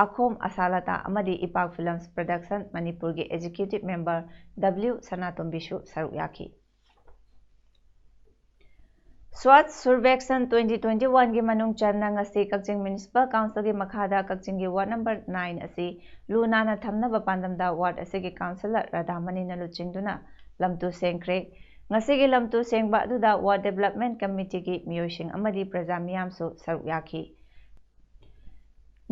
ꯑꯈꯣꯝ ꯑꯁꯥꯂꯇꯥ ꯑꯃꯗꯤ ꯏꯄꯥꯛ Films Production ꯃꯅꯤꯄꯨꯔꯒꯤ executive member W ꯁꯅꯥꯇꯣꯝꯕꯤꯁꯨ ꯁꯔꯨꯛ ꯌꯥꯈꯤ꯫ Swachh Survekshan twenty twenty-oneꯒꯤ ꯃꯅꯨꯡ ꯆꯟꯅ ꯉꯁꯤ ꯀꯛꯆꯤꯡ Municipal Councilꯒꯤ ꯃꯈꯥꯗ ꯀꯛꯆꯤꯡꯒꯤ ward number nine ꯑꯁꯤ ꯂꯨ ꯅꯥꯟꯅ ꯊꯝꯅꯕ ꯄꯥꯟꯗꯝꯗ ward ꯑꯁꯤꯒꯤ councillor ꯔꯥꯙꯥꯃꯅꯤꯅ ꯂꯨꯆꯤꯡꯗꯨꯅ ꯂꯝꯇꯨ ꯁꯦꯡꯈ꯭ꯔꯦ꯫ ꯉꯁꯤꯒꯤ ꯂꯝꯇꯨ ꯁꯦꯡꯕ ꯑꯗꯨꯗ ward development committeeꯒꯤ ꯃꯤꯑꯣꯏꯁꯤꯡ ꯑꯃꯗꯤ ꯄ꯭ꯔꯖꯥ ꯃꯤꯌꯥꯝꯁꯨ ꯁꯔꯨꯛ ꯌꯥꯈꯤ꯫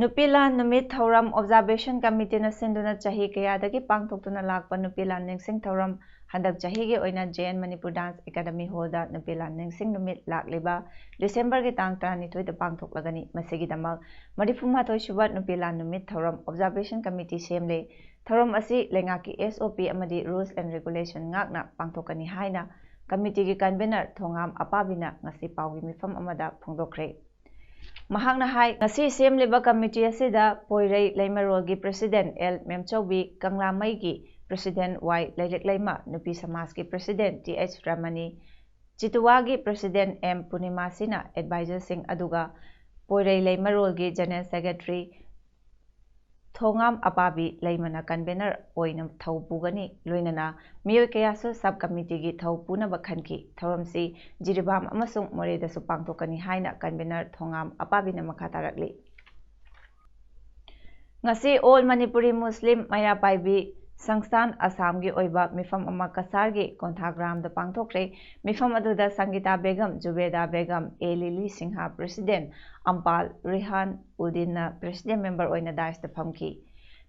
ꯅꯨꯄꯤ ꯂꯥꯟ ꯅꯨꯃꯤꯠ ꯊꯧꯔꯝ ꯑꯣꯕꯖꯥꯔꯕꯦꯁꯟ ꯀꯃꯤꯇꯤꯅ ꯁꯤꯟꯗꯨꯅ ꯆꯍꯤ ꯀꯌꯥꯗꯒꯤ ꯄꯥꯡꯊꯣꯛꯇꯨꯅ ꯂꯥꯛꯄ ꯅꯨꯄꯤ ꯂꯥꯟ ꯅꯤꯡꯁꯤꯡ ꯊꯧꯔꯝ ꯍꯟꯗꯛ ꯆꯍꯤꯒꯤ ꯑꯣꯏꯅ J and Manipur dance academy ꯍꯣꯜꯗ ꯅꯨꯄꯤ ꯂꯥꯟ ꯅꯤꯡꯁꯤꯡ ꯅꯨꯃꯤꯠ ꯂꯥꯛꯂꯤꯕ ꯗꯤꯁꯦꯝꯕꯔꯒꯤ ꯇꯥꯡ ꯇꯔꯥꯅꯤꯊꯣꯏꯗ ꯄꯥꯡꯊꯣꯛꯂꯒꯅꯤ꯫ ꯃꯁꯤꯒꯤꯗꯃꯛ ꯃꯔꯤꯐꯨꯃꯥꯊꯣꯏ ꯁꯨꯕ ꯅꯨꯄꯤ ꯂꯥꯟ ꯅꯨꯃꯤꯠ ꯊꯧꯔꯝ ꯑꯣꯕꯖꯥꯔꯕꯦꯁꯟ ꯀꯃꯤꯇꯤ ꯁꯦꯝꯂꯦ꯫ ꯊꯧꯔꯝ ꯑꯁꯤ ꯂꯩꯉꯥꯛꯀꯤ ꯑꯦꯁ ꯑꯣ ꯄꯤ ꯑꯃꯗꯤ ꯔꯨꯜꯁ ꯑꯦꯟ ꯔꯦꯒꯨꯂꯦꯁꯟ ꯉꯥꯛꯅ ꯄꯥꯡꯊꯣꯛꯀꯅꯤ ꯍꯥꯏꯅ ꯀꯃꯤꯇꯤꯒꯤ ꯀꯟꯚꯦꯅꯔ ꯊꯣꯉꯥꯝ ꯑꯄꯥꯕꯤꯅ ꯉꯁꯤ ꯄꯥꯎꯒꯤ ꯃꯤꯐꯝ ꯑꯃꯗ ꯐꯣꯡꯗꯣꯛꯈ꯭ꯔꯦ꯫ ꯃꯍꯥꯛꯅ ꯍꯥꯏ, ꯉꯁꯤ ꯁꯦꯝꯂꯤꯕ ꯀꯃꯤꯇꯤ ꯑꯁꯤꯗ ꯄꯣꯏꯔꯩ ꯂꯩꯃꯔꯣꯜꯒꯤ ꯄ꯭ꯔꯦꯁꯤꯗꯦꯟꯠ ꯑꯦꯜ ꯃꯦꯝꯆꯧꯕꯤ, ꯀꯪꯂꯥꯃꯩꯒꯤ ꯄ꯭ꯔꯦꯁꯤꯗꯦꯟꯠ ꯋꯥꯏ ꯂꯩꯔꯤꯛꯂꯩꯃ, ꯅꯨꯄꯤ ꯁꯃꯥꯖꯀꯤ ꯄ꯭ꯔꯦꯁꯤꯗꯦꯟꯠ ꯇꯤ ꯑꯩꯆ ꯔꯃꯅꯤ, ꯆꯤꯇꯨꯋꯥꯒꯤ ꯄ꯭ꯔꯦꯁꯤꯗꯦꯟꯠ ꯑꯦꯝ ꯄꯨꯔꯅꯤꯃꯥꯁꯤꯅ ꯑꯦꯗꯚꯥꯏꯖꯔꯁꯤꯡ, ꯑꯗꯨꯒ ꯄꯣꯏꯔꯩ ꯂꯩꯃꯔꯣꯜꯒꯤ ꯖꯦꯅꯔꯦꯜ ꯁꯦꯀ꯭ꯔꯦꯇꯔꯤ ꯊꯣꯉꯥꯝ ꯑꯄꯥꯕꯤ ꯂꯩꯃꯅ ꯀꯟꯚꯦꯅꯔ ꯑꯣꯏꯅ ꯊꯧ ꯄꯨꯒꯅꯤ꯫ ꯂꯣꯏꯅꯅ ꯃꯤꯑꯣꯏ ꯀꯌꯥꯁꯨ ꯁꯕ ꯀꯃꯤꯇꯤꯒꯤ ꯊꯧ ꯄꯨꯅꯕ ꯈꯟꯈꯤ꯫ ꯊꯧꯔꯝꯁꯤ ꯖꯤꯔꯤꯕꯥꯝ ꯑꯃꯁꯨꯡ ꯃꯣꯔꯦꯗꯁꯨ ꯄꯥꯡꯊꯣꯛꯀꯅꯤ ꯍꯥꯏꯅ ꯀꯟꯚꯦꯅꯔ ꯊꯣꯉꯥꯝ ꯑꯄꯥꯕꯤꯅ ꯃꯈꯥ ꯇꯥꯔꯛꯂꯤ꯫ ꯉꯁꯤ ꯑꯣꯜ ꯃꯅꯤꯄꯨꯔꯤ ꯃꯨꯁꯂꯤꯝ ꯃꯩꯔꯥ ꯄꯥꯏꯕꯤ ꯁꯪꯁꯊꯥꯟ ꯑꯁꯥꯝꯒꯤ ꯑꯣꯏꯕ ꯃꯤꯐꯝ ꯑꯃ ꯀꯁꯥꯔꯒꯤ ꯀꯣꯟꯊꯥꯒ꯭ꯔꯥꯝꯗ ꯄꯥꯡꯊꯣꯛꯈ꯭ꯔꯦ꯫ ꯃꯤꯐꯝ ꯑꯗꯨꯗ ꯁꯪꯒꯤꯇꯥ ꯕꯦꯒꯝ, ꯖꯨꯕꯦꯗꯥ ꯕꯦꯒꯝ, ꯑꯦ ꯂꯤꯂꯤ ꯁꯤꯡꯍ ꯄ꯭ꯔꯦꯁꯤꯗꯦꯟꯠ, ꯑꯝꯄꯥꯜ ꯔꯤꯍꯥꯟ ꯎꯗꯤꯟꯅ ꯄ꯭ꯔꯦꯁꯤꯗꯦꯟꯠ ꯃꯦꯝꯕꯔ ꯑꯣꯏꯅ ꯗꯥꯏꯁꯇ ꯐꯝꯈꯤ꯫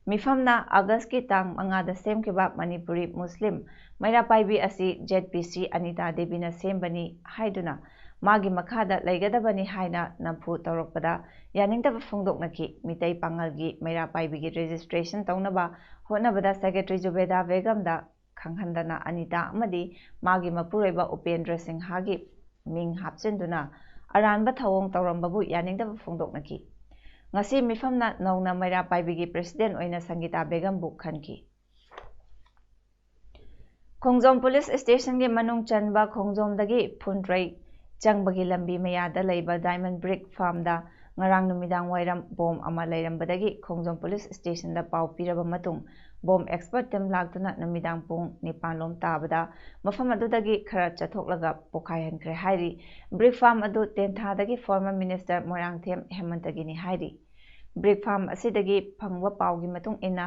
ꯃꯤꯐꯝꯅ ꯑꯥꯒꯁꯀꯤ ꯇꯥꯡ ꯃꯉꯥꯗ ꯁꯦꯝꯈꯤꯕ ꯃꯅꯤꯄꯨꯔꯤ ꯃꯨꯁꯂꯤꯝ ꯃꯩꯔꯥ ꯄꯥꯏꯕꯤ ꯑꯁꯤ ꯖꯦꯠ ꯄꯤ ꯁꯤ ꯑꯅꯤꯇꯥ ꯗꯦꯕꯤꯅ ꯁꯦꯝꯕꯅꯤ ꯍꯥꯏꯗꯨꯅ ꯃꯥꯒꯤ ꯃꯈꯥꯗ ꯂꯩꯒꯗꯕꯅꯤ ꯍꯥꯏꯅ ꯅꯝꯐꯨ ꯇꯧꯔꯛꯄꯗ ꯌꯥꯅꯤꯡꯗꯕ ꯐꯣꯡꯗꯣꯛꯅꯈꯤ꯫ ꯃꯤꯇꯩ ꯄꯥꯉꯜꯒꯤ ꯃꯩꯔꯥ ꯄꯥꯏꯕꯤꯒꯤ ꯔꯦꯖꯤꯁꯇ꯭ꯔꯦꯁꯟ ꯇꯧꯅꯕ ꯍꯣꯠꯅꯕꯗ ꯁꯦꯀ꯭ꯔꯦꯇꯔꯤ ꯖꯨꯕꯦꯗꯥ ꯕꯦꯒꯝꯗ ꯈꯪꯍꯟꯗꯅ ꯑꯅꯤꯇꯥ ꯑꯃꯗꯤ ꯃꯥꯒꯤ ꯃꯄꯨꯔꯣꯏꯕ ꯎꯄꯦꯟꯗ꯭ꯔ ꯁꯤꯡꯍꯒꯤ ꯃꯤꯡ ꯍꯥꯞꯆꯤꯟꯗꯨꯅ ꯑꯔꯥꯟꯕ ꯊꯧꯑꯣꯡ ꯇꯧꯔꯝꯕꯕꯨ ꯌꯥꯅꯤꯡꯗꯕ ꯐꯣꯡꯗꯣꯛꯅꯈꯤ꯫ ꯉꯁꯤ ꯃꯤꯐꯝꯅ ꯅꯧꯅ ꯃꯩꯔꯥ ꯄꯥꯏꯕꯤꯒꯤ ꯄ꯭ꯔꯦꯁꯤꯗꯦꯟꯠ ꯑꯣꯏꯅ ꯁꯪꯒꯤꯇꯥ ꯕꯦꯒꯝꯕꯨ ꯈꯟꯈꯤ꯫ ꯈꯣꯡꯖꯣꯝ ꯄꯨꯂꯤꯁ ꯁ꯭ꯇꯦꯁꯟꯒꯤ ꯃꯅꯨꯡ ꯆꯟꯕ ꯈꯣꯡꯖꯣꯝꯗꯒꯤ ꯐꯨꯟꯗ꯭ꯔꯩ ꯆꯪꯕꯒꯤ ꯂꯝꯕꯤ ꯃꯌꯥꯗ ꯂꯩꯕ ꯗꯥꯏꯃꯟ ꯕ꯭ꯔꯤꯛ ꯐꯥꯔꯝꯗ ꯉꯔꯥꯡ ꯅꯨꯃꯤꯗꯥꯡ ꯋꯥꯏꯔꯝ ꯕꯣꯝ ꯑꯃ ꯂꯩꯔꯝꯕꯗꯒꯤ ꯈꯣꯡꯖꯣꯝ ꯄꯨꯂꯤꯁ ꯁ꯭ꯇꯦꯁꯟꯗ ꯄꯥꯎ ꯄꯤꯔꯕ ꯃꯇꯨꯡ ꯕꯣꯝ ꯑꯦꯛꯁꯄꯔꯠ ꯇꯤꯝ ꯂꯥꯛꯇꯨꯅ ꯅꯨꯃꯤꯗꯥꯡ ꯄꯨꯡ ꯅꯤꯄꯥꯟ ꯂꯣꯝ ꯇꯥꯕꯗ ꯃꯐꯝ ꯑꯗꯨꯗꯒꯤ ꯈꯔ ꯆꯠꯊꯣꯛꯂꯒ ꯄꯣꯈꯥꯏꯍꯟꯈ꯭ꯔꯦ ꯍꯥꯏꯔꯤ꯫ ꯕ꯭ꯔꯤꯛ ꯐꯥꯔꯝ ꯑꯗꯨ ꯇꯦꯟꯊꯥꯗꯒꯤ ꯐꯣꯔꯃꯔ ꯃꯤꯅꯤꯁꯇꯔ ꯃꯣꯏꯔꯥꯡꯊꯦꯝ ꯍꯦꯃꯟꯇꯒꯤꯅꯤ ꯍꯥꯏꯔꯤ꯫ ꯕ꯭ꯔꯤꯛ ꯐꯥꯔꯝ ꯑꯁꯤꯗꯒꯤ ꯐꯪꯕ ꯄꯥꯎꯒꯤ ꯃꯇꯨꯡ ꯏꯟꯅ,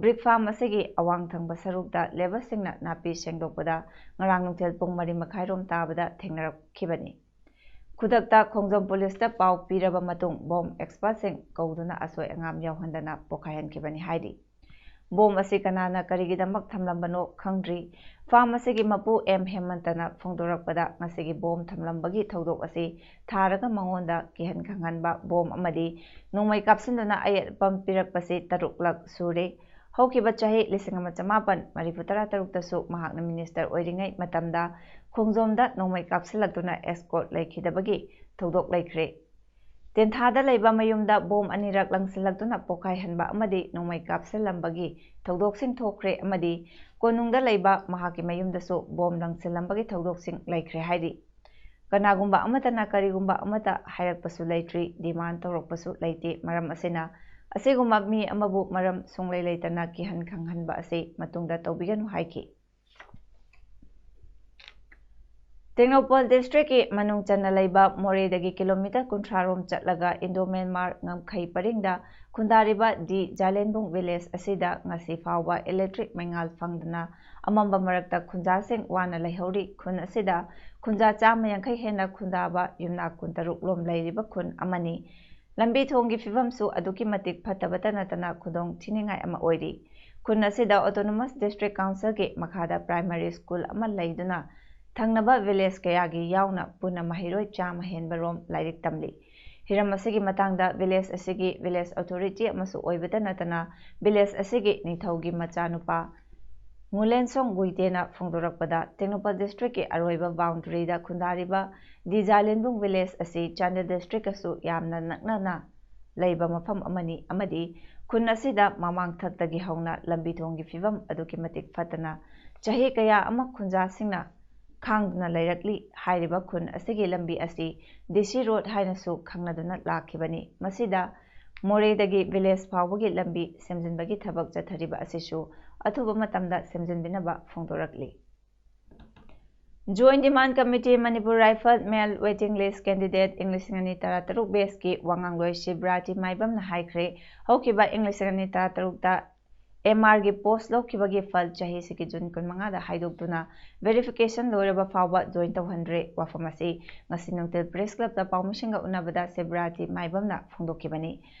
ꯕ꯭ꯔꯤꯛ ꯐꯥꯔꯝ ꯑꯁꯤꯒꯤ ꯑꯋꯥꯡ ꯊꯪꯕ ꯁꯔꯨꯛꯇ ꯂꯦꯕꯔꯁꯤꯡꯅ ꯅꯥꯄꯤ ꯁꯦꯡꯗꯣꯛꯄꯗ ꯉꯔꯥꯡ ꯅꯨꯡꯊꯤꯜ ꯄꯨꯡ ꯃꯔꯤ ꯃꯈꯥꯏꯔꯣꯝ ꯇꯥꯕꯗ ꯊꯦꯡꯅꯔꯛꯈꯤꯕꯅꯤ꯫ ꯈꯨꯗꯛꯇ ꯈꯣꯡꯖꯣꯝ ꯄꯨꯂꯤꯁꯇ ꯄꯥꯎ ꯄꯤꯔꯕ ꯃꯇꯨꯡ ꯕꯣꯝ ꯑꯦꯛꯁꯄꯔꯠꯁꯤꯡ ꯀꯧꯗꯨꯅ ꯑꯁꯣꯏ ꯑꯉꯥꯝ ꯌꯥꯎꯍꯟꯗꯅ ꯄꯣꯈꯥꯏꯍꯟꯈꯤꯕꯅꯤ ꯍꯥꯏꯔꯤ꯫ ꯕꯣꯝ ꯑꯁꯤ ꯀꯅꯥꯅ ꯀꯔꯤꯒꯤꯗꯃꯛ ꯊꯝꯂꯝꯕꯅꯣ ꯈꯪꯗ꯭ꯔꯤ꯫ ꯐꯥꯔꯝ ꯑꯁꯤꯒꯤ ꯃꯄꯨ ꯑꯦꯝ ꯍꯦꯃꯟꯇꯅ ꯐꯣꯡꯗꯣꯔꯛꯄꯗ, ꯉꯁꯤꯒꯤ ꯕꯣꯝ ꯊꯝꯂꯝꯕꯒꯤ ꯊꯧꯗꯣꯛ ꯑꯁꯤ ꯊꯥꯔꯒ ꯃꯉꯣꯟꯗ ꯀꯤꯍꯟ ꯈꯪꯍꯟꯕ ꯕꯣꯝ ꯑꯃꯗꯤ ꯅꯣꯡꯃꯩ ꯀꯥꯞꯁꯤꯟꯗꯨꯅ ꯑꯌꯦꯠ ꯑꯄꯟ ꯄꯤꯔꯛꯄꯁꯤ ꯇꯔꯨꯛꯂꯛ ꯁꯨꯔꯦ꯫ ꯍꯧꯈꯤꯕ ꯆꯍꯤ ꯂꯤꯁꯤꯡ ꯑꯃ ꯆꯃꯥꯄꯟ ꯃꯔꯤꯐꯨ ꯇꯔꯥ ꯇꯔꯨꯛꯇꯁꯨ ꯃꯍꯥꯛꯅ ꯃꯤꯅꯤꯁꯇꯔ ꯑꯣꯏꯔꯤꯉꯩ ꯃꯇꯝꯗ ꯈꯣꯡꯖꯣꯝꯗ ꯅꯣꯡꯃꯩ ꯀꯥꯞꯁꯤꯜꯂꯛꯇꯨꯅ ꯑꯦꯁꯀꯣꯔꯠ ꯂꯩꯈꯤꯗꯕꯒꯤ ꯊꯧꯗꯣꯛ ꯂꯩꯈ꯭ꯔꯦ꯫ ꯇꯦꯟꯊꯥꯗ ꯂꯩꯕ ꯃꯌꯨꯝꯗ ꯕꯣꯝ ꯑꯅꯤꯔꯛ ꯂꯪꯁꯤꯜꯂꯛꯇꯨꯅ ꯄꯣꯈꯥꯏꯍꯟꯕ ꯑꯃꯗꯤ ꯅꯣꯡꯃꯩ ꯀꯥꯞꯁꯤꯜꯂꯝꯕꯒꯤ ꯊꯧꯗꯣꯛꯁꯤꯡ ꯊꯣꯛꯈ꯭ꯔꯦ ꯑꯃꯗꯤ ꯀꯣꯅꯨꯡꯗ ꯂꯩꯕ ꯃꯍꯥꯛꯀꯤ ꯃꯌꯨꯝꯗꯁꯨ ꯕꯣꯝ ꯂꯪꯁꯤꯜꯂꯝꯕꯒꯤ ꯊꯧꯗꯣꯛꯁꯤꯡ ꯂꯩꯈ꯭ꯔꯦ ꯍꯥꯏꯔꯤ꯫ ꯀꯅꯥꯒꯨꯝꯕ ꯑꯃꯠꯇꯅ ꯀꯔꯤꯒꯨꯝꯕ ꯑꯃꯠꯇ ꯍꯥꯏꯔꯛꯄꯁꯨ ꯂꯩꯇ꯭ꯔꯤ, ꯗꯤꯃꯥꯟ ꯇꯧꯔꯛꯄꯁꯨ ꯂꯩꯇꯦ꯫ ꯃꯔꯝ ꯑꯁꯤꯅ, ꯑꯁꯤꯒꯨꯝꯕ ꯃꯤ ꯑꯃꯕꯨ ꯃꯔꯝ ꯁꯨꯡꯂꯩ ꯂꯩꯇꯅ ꯀꯤꯍꯟ ꯈꯪꯍꯟꯕ ꯑꯁꯤ ꯃꯇꯨꯡꯗ ꯇꯧꯕꯤꯒꯅꯨ ꯍꯥꯏꯈꯤ꯫ ꯇꯦꯡꯅꯧꯄꯜ ꯗꯤꯁꯇ꯭ꯔꯤꯛꯀꯤ ꯃꯅꯨꯡ ꯆꯟꯅ ꯂꯩꯕ ꯃꯣꯔꯦꯗꯒꯤ ꯀꯤꯂꯣꯃꯤꯇꯔ ꯀꯨꯟꯊ꯭ꯔꯥ ꯔꯣꯝ ꯆꯠꯂꯒ ꯏꯟꯗꯣ ꯃ꯭ꯌꯥꯟꯃꯥꯔ ꯉꯝꯈꯩ ꯄꯔꯤꯡꯗ ꯈꯨꯟꯗꯥꯔꯤꯕ ꯗꯤ ꯖꯥꯂꯦꯟꯕꯨꯡ ꯚꯤꯂꯦꯖ ꯑꯁꯤꯗ ꯉꯁꯤ ꯐꯥꯎꯕ ꯏꯂꯦꯛꯇ꯭ꯔꯤꯛ ꯃꯩꯉꯥꯜ ꯐꯪꯗꯅ ꯑꯃꯝꯕ ꯃꯔꯛꯇ ꯈꯨꯟꯖꯥꯁꯤꯡ ꯋꯥꯅ ꯂꯩꯍꯧꯔꯤ꯫ ꯈꯨꯟ ꯑꯁꯤꯗ ꯈꯨꯟꯖꯥ ꯆꯥꯝꯃ ꯌꯥꯡꯈꯩ ꯍꯦꯟꯅ ꯈꯨꯟꯗꯥꯕ ꯌꯨꯝꯅꯥꯛ ꯀꯨꯟꯇꯔꯨꯛ ꯂꯣꯝ ꯂꯩꯔꯤꯕ ꯈꯨꯟ ꯑꯃꯅꯤ꯫ ꯂꯝꯕꯤ ꯊꯣꯡꯒꯤ ꯐꯤꯕꯝꯁꯨ ꯑꯗꯨꯛꯀꯤ ꯃꯇꯤꯛ ꯐꯠꯇꯕꯇ ꯅꯠꯇꯅ ꯈꯨꯗꯣꯡ ꯊꯤꯅꯤꯡꯉꯥꯏ ꯑꯃ ꯑꯣꯏꯔꯤ꯫ ꯈꯨꯟ ꯑꯁꯤꯗ Autonomous District Councilꯒꯤ ꯃꯈꯥꯗ primary school ꯑꯃ ꯂꯩꯗꯨꯅ ꯊꯪꯅꯕ ꯚꯤꯂꯦꯖ ꯀꯌꯥꯒꯤ ꯌꯥꯎꯅ ꯄꯨꯟꯅ ꯃꯍꯩꯔꯣꯏ ꯆꯥꯝꯃ ꯍꯦꯟꯕ ꯔꯣꯝ ꯂꯥꯏꯔꯤꯛ ꯇꯝꯂꯤ꯫ ꯍꯤꯔꯝ ꯑꯁꯤꯒꯤ ꯃꯇꯥꯡꯗ ꯚꯤꯂꯦꯖ ꯑꯁꯤꯒꯤ ꯚꯤꯂꯦꯖ ꯑꯣꯊꯣꯔꯤꯇꯤ ꯑꯃꯁꯨ ꯑꯣꯏꯕꯇ ꯅꯠꯇꯅ ꯚꯤꯂꯦꯖ ꯑꯁꯤꯒꯤ ꯅꯤꯡꯊꯧꯒꯤ ꯃꯆꯥꯅꯨꯄꯥ ꯃꯨꯂꯦꯟꯁꯣꯡ ꯒꯨꯏꯇꯦꯅ ꯐꯣꯡꯗꯣꯔꯛꯄꯗ, ꯇꯦꯡꯅꯧꯄꯜ ꯗꯤꯁꯇ꯭ꯔꯤꯛꯀꯤ ꯑꯔꯣꯏꯕ ꯕꯥꯎꯟꯗꯔꯤꯗ ꯈꯨꯟꯗꯥꯔꯤꯕ ꯗꯤ ꯖꯥꯂꯦꯟꯕꯨꯡ ꯚꯤꯂꯦꯖ ꯑꯁꯤ ꯆꯥꯟꯗꯦꯜ ꯗꯤꯁꯇ꯭ꯔꯤꯛꯀꯁꯨ ꯌꯥꯝꯅ ꯅꯛꯅꯅ ꯂꯩꯕ ꯃꯐꯝ ꯑꯃꯅꯤ ꯑꯃꯗꯤ ꯈꯨꯟ ꯑꯁꯤꯗ ꯃꯃꯥꯡꯊꯛꯇꯒꯤ ꯍꯧꯅ ꯂꯝꯕꯤ ꯊꯣꯡꯒꯤ ꯐꯤꯕꯝ ꯑꯗꯨꯛꯀꯤ ꯃꯇꯤꯛ ꯐꯠꯇꯅ ꯆꯍꯤ ꯀꯌꯥ ꯑꯃ ꯈꯨꯟꯖꯥꯁꯤꯡꯅ ꯈꯥꯡꯗꯨꯅ ꯂꯩꯔꯛꯂꯤ꯫ ꯍꯥꯏꯔꯤꯕ ꯈꯨꯟ ꯑꯁꯤꯒꯤ ꯂꯝꯕꯤ ꯑꯁꯤ ꯗꯤ ꯁꯤ ꯔꯣꯗ ꯍꯥꯏꯅꯁꯨ ꯈꯪꯅꯗꯨꯅ ꯂꯥꯛꯈꯤꯕꯅꯤ꯫ ꯃꯁꯤꯗ ꯃꯣꯔꯦꯗꯒꯤ ꯚꯤꯂꯦꯖ ꯐꯥꯎꯕꯒꯤ ꯂꯝꯕꯤ ꯁꯦꯝꯖꯤꯟꯕꯒꯤ ꯊꯕꯛ ꯆꯠꯊꯔꯤꯕ ꯑꯁꯤꯁꯨ ꯑꯊꯨꯕ ꯃꯇꯝꯗ ꯁꯦꯝꯖꯤꯟꯕꯤꯅꯕ ꯐꯣꯡꯗꯣꯔꯛꯂꯤ꯫ Joint Demand Committee Manipur Rifle male waiting list candidate ꯏꯪ ꯂꯤꯁꯤꯡ ꯑꯅꯤ ꯇꯔꯥꯇꯔꯨꯛ batchꯀꯤ ꯋꯥꯉꯥꯡꯂꯣꯏ ꯁꯤꯕ꯭ꯔꯥꯇꯤ ꯃꯥꯏꯕꯝꯅ ꯍꯥꯏꯈ꯭ꯔꯦ, ꯍꯧꯈꯤꯕ ꯏꯪ ꯂꯤꯁꯤꯡ ꯑꯅꯤ ꯇꯔꯥꯇꯔꯨꯛꯇ ꯑꯦꯝ ꯑꯥꯔꯒꯤ ꯄꯣꯁ ꯂꯧꯈꯤꯕꯒꯤ ꯐꯜ ꯆꯍꯤꯁꯤꯒꯤ ꯖꯨꯟ ꯀꯨꯟꯃꯉꯥꯗ ꯍꯥꯏꯗꯣꯛꯇꯨꯅ ꯚꯦꯔꯤꯐꯤꯀꯦꯁꯟ ꯂꯣꯏꯔꯕ ꯐꯥꯎꯕ ꯖꯣꯏꯟ ꯇꯧꯍꯟꯗ꯭ꯔꯦ꯫ ꯋꯥꯐꯝ ꯑꯁꯤ ꯉꯁꯤ ꯅꯨꯡꯊꯤꯜ ꯄ꯭ꯔꯦꯁ ꯀ꯭ꯂꯕꯇ ꯄꯥꯎꯃꯤꯁꯤꯡꯒ ꯎꯅꯕꯗ ꯁꯤꯕ꯭ꯔꯥꯇꯤ ꯃꯥꯏꯕꯝꯅ ꯐꯣꯡꯗꯣꯛꯈꯤꯕꯅꯤ꯫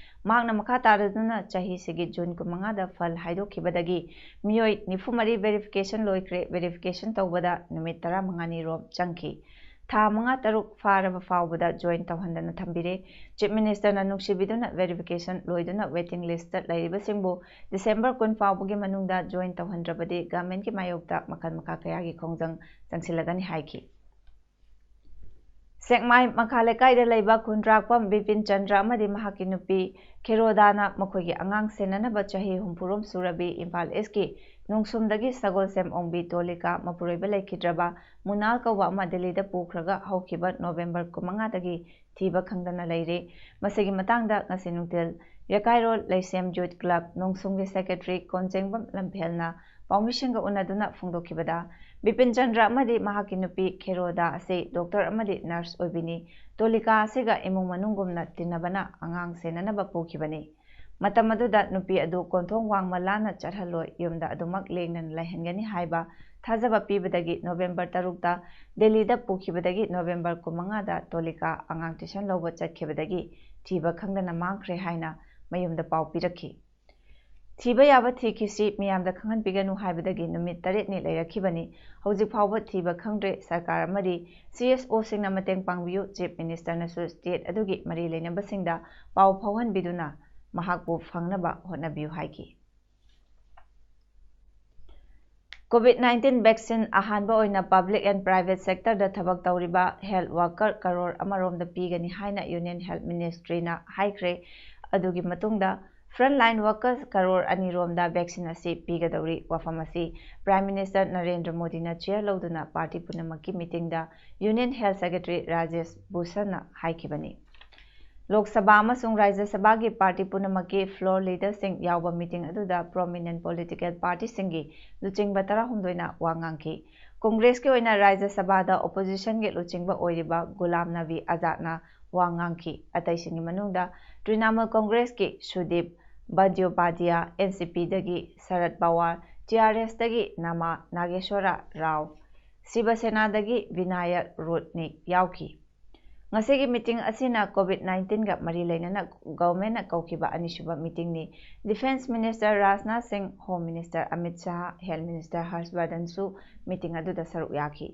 ꯃꯍꯥꯛꯅ ꯃꯈꯥ ꯇꯥꯔꯗꯨꯅ ꯆꯍꯤꯁꯤꯒꯤ ꯖꯨꯟ ꯀꯨꯟꯃꯉꯥꯗ ꯐꯜ ꯍꯥꯏꯗꯣꯛꯈꯤꯕꯗꯒꯤ ꯃꯤꯑꯣꯏ ꯅꯤꯐꯨ ꯃꯔꯤ ꯚꯦꯔꯤꯐꯤꯀꯦꯁꯟ ꯂꯣꯏꯈ꯭ꯔꯦ꯫ ꯚꯦꯔꯤꯐꯤꯀꯦꯁꯟ ꯇꯧꯕꯗ ꯅꯨꯃꯤꯠ ꯇꯔꯥꯃꯉꯥꯅꯤ ꯔꯣꯝ ꯆꯪꯈꯤ꯫ ꯊꯥ ꯃꯉꯥ ꯇꯔꯨꯛ ꯐꯥꯔꯕ ꯐꯥꯎꯕꯗ ꯖꯣꯏꯟ ꯇꯧꯍꯟꯗꯅ ꯊꯝꯕꯤꯔꯦ꯫ ꯆꯤꯐ ꯃꯤꯅꯤꯁꯇꯔꯅ ꯅꯨꯡꯁꯤꯕꯤꯗꯨꯅ ꯚꯦꯔꯤꯐꯤꯀꯦꯁꯟ ꯂꯣꯏꯗꯨꯅ ꯋꯦꯇꯤꯡ ꯂꯤꯁꯇ ꯂꯩꯔꯤꯕꯁꯤꯡꯕꯨ ꯗꯤꯁꯦꯝꯕꯔ ꯀꯨꯟ ꯐꯥꯎꯕꯒꯤ ꯃꯅꯨꯡꯗ ꯖꯣꯏꯟ ꯇꯧꯍꯟꯗ꯭ꯔꯕꯗꯤ ꯒꯚꯔꯟꯃꯦꯟꯠꯀꯤ ꯃꯥꯌꯣꯛꯇ ꯃꯈꯜ ꯃꯈꯥ ꯀꯌꯥꯒꯤ ꯈꯣꯡꯖꯪ ꯆꯪꯁꯤꯜꯂꯒꯅꯤ ꯍꯥꯏꯈꯤ꯫ ꯁꯦꯛꯃꯥꯏ ꯃꯈꯥ ꯂꯩꯀꯥꯏꯗ ꯂꯩꯕ ꯈꯨꯟꯗ꯭ꯔꯥꯛꯄꯝ ꯕꯤꯄꯤꯟ ꯆꯟꯗ꯭ꯔ ꯑꯃꯗꯤ ꯃꯍꯥꯛꯀꯤ ꯅꯨꯄꯤ ꯈꯦꯔꯣꯗꯥꯅ ꯃꯈꯣꯏꯒꯤ ꯑꯉꯥꯡ ꯁꯦꯟꯅꯅꯕ ꯆꯍꯤ ꯍꯨꯝꯐꯨꯔꯣꯝ ꯁꯨꯔꯕꯤ ꯏꯝꯐꯥꯜ ꯏꯁꯀꯤ ꯅꯣꯡꯁꯨꯝꯗꯒꯤ ꯁꯒꯣꯜꯁꯦꯝ ꯑꯣꯡꯕꯤ ꯇꯣꯂꯤꯀꯥ ꯃꯄꯨꯔꯣꯏꯕ ꯂꯩꯈꯤꯗ꯭ꯔꯕ ꯃꯨꯅꯥꯜ ꯀꯧꯕ ꯑꯃ ꯗꯤꯜꯂꯤꯗ ꯄꯨꯈ꯭ꯔꯒ ꯍꯧꯈꯤꯕ ꯅꯣꯕꯦꯝꯕꯔ ꯀꯨꯟꯃꯉꯥꯗꯒꯤ ꯊꯤꯕ ꯈꯪꯗꯅ ꯂꯩꯔꯦ꯫ ꯃꯁꯤꯒꯤ ꯃꯇꯥꯡꯗ ꯉꯁꯤ ꯅꯨꯡꯊꯤꯜ ꯌꯥꯀꯥꯏꯔꯣꯜ ꯂꯩꯁꯦꯝ ꯌꯨꯠ ꯀ꯭ꯂꯕ ꯅꯣꯡꯁꯨꯝꯒꯤ ꯁꯦꯀ꯭ꯔꯦꯇꯔꯤ ꯀꯣꯟꯖꯦꯡꯕꯝ ꯂꯝꯐꯦꯜꯅ ꯄꯥꯎꯃꯤꯁꯤꯡꯒ ꯎꯅꯗꯨꯅ ꯐꯣꯡꯗꯣꯛꯈꯤꯕꯗ, ꯕꯤꯄꯤꯟ ꯆꯟꯗ꯭ꯔ ꯑꯃꯗꯤ ꯃꯍꯥꯛꯀꯤ ꯅꯨꯄꯤ ꯈꯦꯔꯣꯗꯥ ꯑꯁꯤ ꯗꯣꯛꯇꯔ ꯑꯃꯗꯤ ꯅꯔꯁ ꯑꯣꯏꯕꯤꯅꯤ꯫ ꯇꯣꯂꯤꯀꯥ ꯑꯁꯤꯒ ꯏꯃꯨꯡ ꯃꯅꯨꯡꯒꯨꯝꯅ ꯇꯤꯟꯅꯕꯅ ꯑꯉꯥꯡ ꯁꯦꯟꯅꯅꯕ ꯄꯨꯈꯤꯕꯅꯤ꯫ ꯃꯇꯝ ꯑꯗꯨꯗ ꯅꯨꯄꯤ ꯑꯗꯨ ꯀꯣꯟꯊꯣꯡ ꯋꯥꯡꯃ ꯂꯥꯟꯅ ꯆꯠꯍꯜꯂꯣꯏ, ꯌꯨꯝꯗ ꯑꯗꯨꯃꯛ ꯂꯦꯡꯗꯅ ꯂꯩꯍꯟꯒꯅꯤ ꯍꯥꯏꯕ ꯊꯥꯖꯕ ꯄꯤꯕꯗꯒꯤ ꯅꯣꯕꯦꯝꯕꯔ ꯇꯔꯨꯛꯇ ꯗꯦꯜꯂꯤꯗ ꯄꯨꯈꯤꯕꯗꯒꯤ ꯅꯣꯕꯦꯝꯕꯔ ꯀꯨꯟꯃꯉꯥꯗ ꯇꯣꯂꯤꯀꯥ ꯑꯉꯥꯡ ꯇ꯭ꯌꯨꯁꯟ ꯂꯧꯕ ꯆꯠꯈꯤꯕꯗꯒꯤ ꯊꯤꯕ ꯈꯪꯗꯅ ꯃꯥꯡꯈ꯭ꯔꯦ ꯍꯥꯏꯅ ꯃꯌꯨꯝꯗ ꯄꯥꯎ ꯄꯤꯔꯛꯈꯤ꯫ ꯊꯤꯕ ꯌꯥꯕ ꯊꯤꯈꯤꯁꯤ ꯃꯤꯌꯥꯝꯗ ꯈꯪꯍꯟꯕꯤꯒꯅꯨ ꯍꯥꯏꯕꯗꯒꯤ ꯅꯨꯃꯤꯠ ꯇꯔꯦꯠꯅꯤ ꯂꯩꯔꯛꯈꯤꯕꯅꯤ꯫ ꯍꯧꯖꯤꯛ ꯐꯥꯎꯕ ꯊꯤꯕ ꯈꯪꯗ꯭ꯔꯦ꯫ ꯁꯔꯀꯥꯔ ꯑꯃꯗꯤ ꯁꯤ ꯑꯦꯁ ꯑꯣꯁꯤꯡꯅ ꯃꯇꯦꯡ ꯄꯥꯡꯕꯤꯌꯨ꯫ ꯆꯤꯐ ꯃꯤꯅꯤꯁꯇꯔꯅꯁꯨ ꯁ꯭ꯇꯦꯠ ꯑꯗꯨꯒꯤ ꯃꯔꯤ ꯂꯩꯅꯕꯁꯤꯡꯗ ꯄꯥꯎ ꯐꯥꯎꯍꯟꯕꯤꯗꯨꯅ ꯃꯍꯥꯛꯄꯨ ꯐꯪꯅꯕ ꯍꯣꯠꯅꯕꯤꯌꯨ ꯍꯥꯏꯈꯤ꯫ ꯀꯣꯚꯤꯗ ꯅꯥꯏꯟꯇꯤꯟ ꯚꯦꯛꯁꯤꯟ ꯑꯍꯥꯟꯕ ꯑꯣꯏꯅ ꯄꯕ꯭ꯂꯤꯛ ꯑꯦꯟ ꯄ꯭ꯔꯥꯏꯚꯦꯠ ꯁꯦꯛꯇꯔꯗ ꯊꯕꯛ ꯇꯧꯔꯤꯕ ꯍꯦꯜꯊ ꯋꯥꯔꯀꯔ ꯀꯔꯣꯔ ꯑꯃꯔꯣꯝꯗ ꯄꯤꯒꯅꯤ ꯍꯥꯏꯅ ꯌꯨꯅꯤꯌꯟ ꯍꯦꯜꯊ ꯃꯤꯅꯤꯁꯇ꯭ꯔꯤꯅ ꯍꯥꯏꯈ꯭ꯔꯦ꯫ ꯑꯗꯨꯒꯤ ꯃꯇꯨꯡꯗ ꯐ꯭ꯔꯟꯠ ꯂꯥꯏꯟ ꯋꯥꯔꯀꯔ ꯀꯔꯣꯔ ꯑꯅꯤꯔꯣꯝꯗ ꯚꯦꯛꯁꯤꯟ ꯑꯁꯤ ꯄꯤꯒꯗꯧꯔꯤ꯫ ꯋꯥꯐꯝ ꯑꯁꯤ ꯄ꯭ꯔꯥꯏꯝ ꯃꯤꯅꯤꯁꯇꯔ ꯅꯔꯦꯟꯗ꯭ꯔ ꯃꯣꯗꯤꯅ ꯆꯤꯌꯔ ꯂꯧꯗꯨꯅ ꯄꯥꯔꯇꯤ ꯄꯨꯝꯅꯃꯛꯀꯤ ꯃꯤꯇꯤꯡꯗ union health secretary Rajesh ꯚꯨꯁꯟꯅ ꯍꯥꯏꯈꯤꯕꯅꯤ꯫ Lok Sabha ꯑꯃꯁꯨꯡ ꯔꯥꯖ꯭ꯌ ꯁꯚꯥꯒꯤ ꯄꯥꯔꯇꯤ ꯄꯨꯝꯅꯃꯛꯀꯤ ꯐ꯭ꯂꯣꯔ ꯂꯤꯗꯔꯁꯤꯡ ꯌꯥꯎꯕ ꯃꯤꯇꯤꯡ ꯑꯗꯨꯗ ꯄ꯭ꯔꯣꯃꯤꯅꯦꯟꯠ ꯄꯣꯂꯤꯇꯤꯀꯦꯜ ꯄꯥꯔꯇꯤꯁꯤꯡꯒꯤ ꯂꯨꯆꯤꯡꯕ ꯇꯔꯥꯍꯨꯝꯗꯣꯏꯅ ꯋꯥ ꯉꯥꯡꯈꯤ꯫ ꯀꯣꯡꯒ꯭ꯔꯦꯁꯀꯤ ꯑꯣꯏꯅ ꯔꯥꯖ꯭ꯌ ꯁꯚꯥꯗ ꯑꯣꯄꯣꯖꯤꯁꯟꯒꯤ ꯂꯨꯆꯤꯡꯕ ꯑꯣꯏꯔꯤꯕ ꯒꯨꯂꯥꯝ ꯅꯕꯤ ꯑꯖꯥꯗꯅ ꯋꯥ ꯉꯥꯡꯈꯤ꯫ ꯑꯇꯩꯁꯤꯡꯒꯤ ꯃꯅꯨꯡꯗ ꯇ꯭ꯔꯤꯅꯥꯃꯨꯜ ꯀꯣꯡꯒ꯭ꯔꯦꯁꯀꯤ ꯁꯨꯗꯤꯞ ꯕꯟꯗ꯭ꯌꯣꯄꯥꯙ꯭ꯌꯥ, ꯑꯦꯟ ꯁꯤ ꯄꯤꯗꯒꯤ ꯁꯔꯠ ꯄꯋꯥꯔ, ꯇꯤ ꯑꯥꯔ ꯑꯦꯁꯇꯒꯤ ꯅꯃꯥ ꯅꯥꯒꯦꯁ꯭ꯋꯔ ꯔꯥꯎ, ꯁꯤꯕ ꯁꯦꯅꯥꯗꯒꯤ ꯕꯤꯅꯥꯌꯛ ꯔꯣꯠꯅꯤꯛ ꯌꯥꯎꯈꯤ꯫ ꯉꯁꯤꯒꯤ ꯃꯤꯇꯤꯡ ꯑꯁꯤꯅ ꯀꯣꯚꯤꯗ ꯅꯥꯏꯟꯇꯤꯟꯒ ꯃꯔꯤ ꯂꯩꯅꯅ ꯒꯚꯔꯟꯃꯦꯟꯠꯅ ꯀꯧꯈꯤꯕ ꯑꯅꯤꯁꯨꯕ ꯃꯤꯇꯤꯡꯅꯤ꯫ Defence minister Rajnath Singh, home minister Amit Shah, health minister Harsh ꯕꯔꯙꯟꯁꯨ ꯃꯤꯇꯤꯡ ꯑꯗꯨꯗ ꯁꯔꯨꯛ ꯌꯥꯈꯤ꯫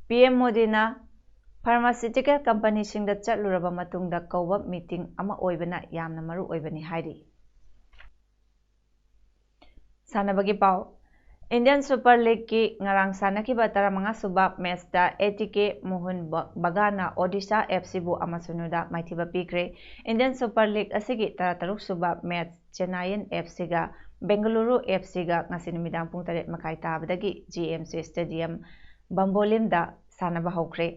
ꯄꯤ ꯑꯦꯝ ꯃꯣꯗꯤꯅ ꯐꯥꯔꯃꯥꯁꯤꯇꯤꯀꯦꯜ ꯀꯝꯄꯅꯤꯁꯤꯡꯗ ꯆꯠꯂꯨꯔꯕ ꯃꯇꯨꯡꯗ ꯀꯧꯕ ꯃꯤꯇꯤꯡ ꯑꯃ ꯑꯣꯏꯕꯅ ꯌꯥꯝꯅ ꯃꯔꯨ ꯑꯣꯏꯕꯅꯤ ꯍꯥꯏꯔꯤ꯫ ꯁꯥꯟꯅꯕꯒꯤ ꯄꯥꯎ꯫ ꯏꯟꯗꯤꯌꯟ ꯁꯨꯄꯔ ꯂꯤꯒꯀꯤ ꯉꯔꯥꯡ ꯁꯥꯟꯅꯈꯤꯕ ꯇꯔꯥꯃꯉꯥ ꯁꯨꯕ ꯃꯦꯠꯆꯇ ꯑꯦ ꯇꯤ ꯀꯦ ꯃꯣꯍꯟ ꯕ-, ꯕꯒꯥꯟꯅ ꯑꯣꯗꯤꯁꯥ ꯑꯦꯐ ꯁꯤꯕꯨ ꯑꯃ ꯁꯤꯅꯣꯗ ꯃꯥꯏꯊꯤꯕ ꯄꯤꯈ꯭ꯔꯦ꯫ ꯏꯟꯗꯤꯌꯟ ꯁꯨꯄꯔ ꯂꯤꯒ ꯑꯁꯤꯒꯤ ꯇꯔꯥꯇꯔꯨꯛ ꯁꯨꯕ ꯃꯦꯠꯆ ꯆꯦꯟꯅꯥꯏꯌꯟ ꯑꯦꯐ ꯁꯤꯒ ꯕꯦꯡꯒꯂꯨꯔꯨ ꯑꯦꯐ ꯁꯤꯒ ꯉꯁꯤ ꯅꯨꯃꯤꯗꯥꯡ ꯄꯨꯡ ꯇꯔꯦꯠ ꯃꯈꯥꯏ ꯇꯥꯕꯗꯒꯤ ꯖꯤ ꯑꯦꯝ ꯁꯤ ꯁ꯭ꯇꯦꯗꯤꯌꯝ ꯕꯝꯕꯣꯂꯤꯝꯗ ꯁꯥꯟꯅꯕ ꯍꯧꯈ꯭ꯔꯦ꯫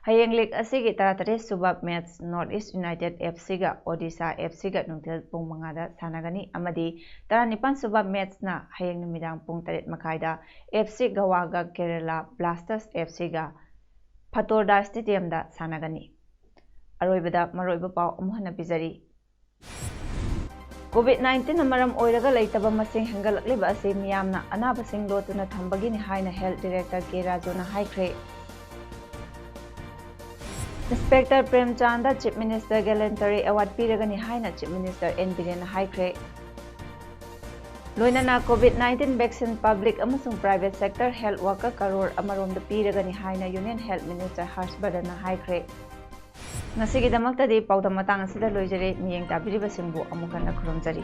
ꯍꯌꯦꯡ ꯂꯤꯒ ꯑꯁꯤꯒꯤ ꯇꯔꯥꯇꯔꯦꯠ ꯁꯨꯕ match north east United F ꯁꯤꯒ ꯑꯣꯗꯤꯁꯥ ꯑꯦꯐ ꯁꯤꯒ ꯅꯨꯡꯊꯤꯜ ꯄꯨꯡ ꯃꯉꯥꯗ ꯁꯥꯟꯅꯒꯅꯤ ꯑꯃꯗꯤ ꯇꯔꯥꯅꯤꯄꯥꯟ ꯁꯨꯕ ꯃꯦꯠꯆꯅ ꯍꯌꯦꯡ ꯅꯨꯃꯤꯗꯥꯡ ꯄꯨꯡ ꯇꯔꯦꯠ ꯃꯈꯥꯏꯗ ꯑꯦꯐ ꯁꯤ ꯒꯋꯥꯒ ꯀꯦꯔꯂꯥ ꯕ꯭ꯂꯥꯁꯇꯔꯁ ꯑꯦꯐ ꯁꯤꯒ ꯐꯇꯣꯔꯗꯥ ꯁ꯭ꯇꯦꯗꯤꯌꯝꯗ ꯁꯥꯟꯅꯒꯅꯤ꯫ ꯑꯔꯣꯏꯕꯗ ꯃꯔꯨꯑꯣꯏꯕ ꯄꯥꯎ ꯑꯃꯨꯛ ꯍꯟꯅ ꯄꯤꯖꯔꯤ꯫ ꯀꯣꯚꯤꯗ ꯅꯥꯏꯟꯇꯤꯟꯅ ꯃꯔꯝ ꯑꯣꯏꯔꯒ ꯂꯩꯇꯕ ꯃꯁꯤꯡ ꯍꯦꯟꯒꯠꯂꯛꯂꯤꯕ ꯑꯁꯤ ꯃꯤꯌꯥꯝꯅ ꯑꯅꯥꯕꯁꯤꯡ ꯂꯣꯠꯇꯨꯅ ꯊꯝꯕꯒꯤꯅꯤ ꯍꯥꯏꯅ ꯍꯦꯜꯊ ꯗꯤꯔꯦꯛꯇꯔ ꯀꯦ ꯔꯥꯖꯨꯅ ꯍꯥꯏꯈ꯭ꯔꯦ꯫ ꯏꯟꯁꯄꯦꯛꯇꯔ ꯄ꯭ꯔꯦꯝꯆꯥꯟꯗ ꯆꯤꯐ ꯃꯤꯅꯤꯁꯇꯔ ꯒꯦꯂꯦꯟꯇꯔꯤ ꯑꯦꯋꯥꯔꯗ ꯄꯤꯔꯒꯅꯤ ꯍꯥꯏꯅ ꯆꯤꯐ ꯃꯤꯅꯤꯁꯇꯔ ꯑꯦꯟ ꯕꯤꯔꯦꯟꯅ ꯍꯥꯏꯈ꯭ꯔꯦ꯫ ꯂꯣꯏꯅꯅ ꯀꯣꯚꯤꯗ ꯅꯥꯏꯟꯇꯤꯟ ꯚꯦꯛꯁꯤꯟ ꯄꯕ꯭ꯂꯤꯛ ꯑꯃꯁꯨꯡ private sector health worker crore ꯑꯃꯔꯣꯝꯗ ꯄꯤꯔꯒꯅꯤ ꯍꯥꯏꯅ ꯌꯨꯅꯤꯌꯟ ꯍꯦꯜꯊ ꯃꯤꯅꯤꯁꯇꯔ ꯍꯔꯁ ꯕꯔꯙꯟꯅ ꯍꯥꯏꯈ꯭ꯔꯦ꯫ ꯉꯁꯤꯒꯤꯗꯃꯛꯇꯗꯤ ꯄꯥꯎꯗꯝ ꯃꯇꯥꯡ ꯑꯁꯤꯗ ꯂꯣꯏꯖꯔꯦ꯫ ꯃꯤꯠꯌꯦꯡ ꯇꯥꯕꯤꯔꯤꯕꯁꯤꯡꯕꯨ ꯑꯃꯨꯛ ꯍꯟꯅ ꯈꯨꯔꯨꯝꯖꯔꯤ꯫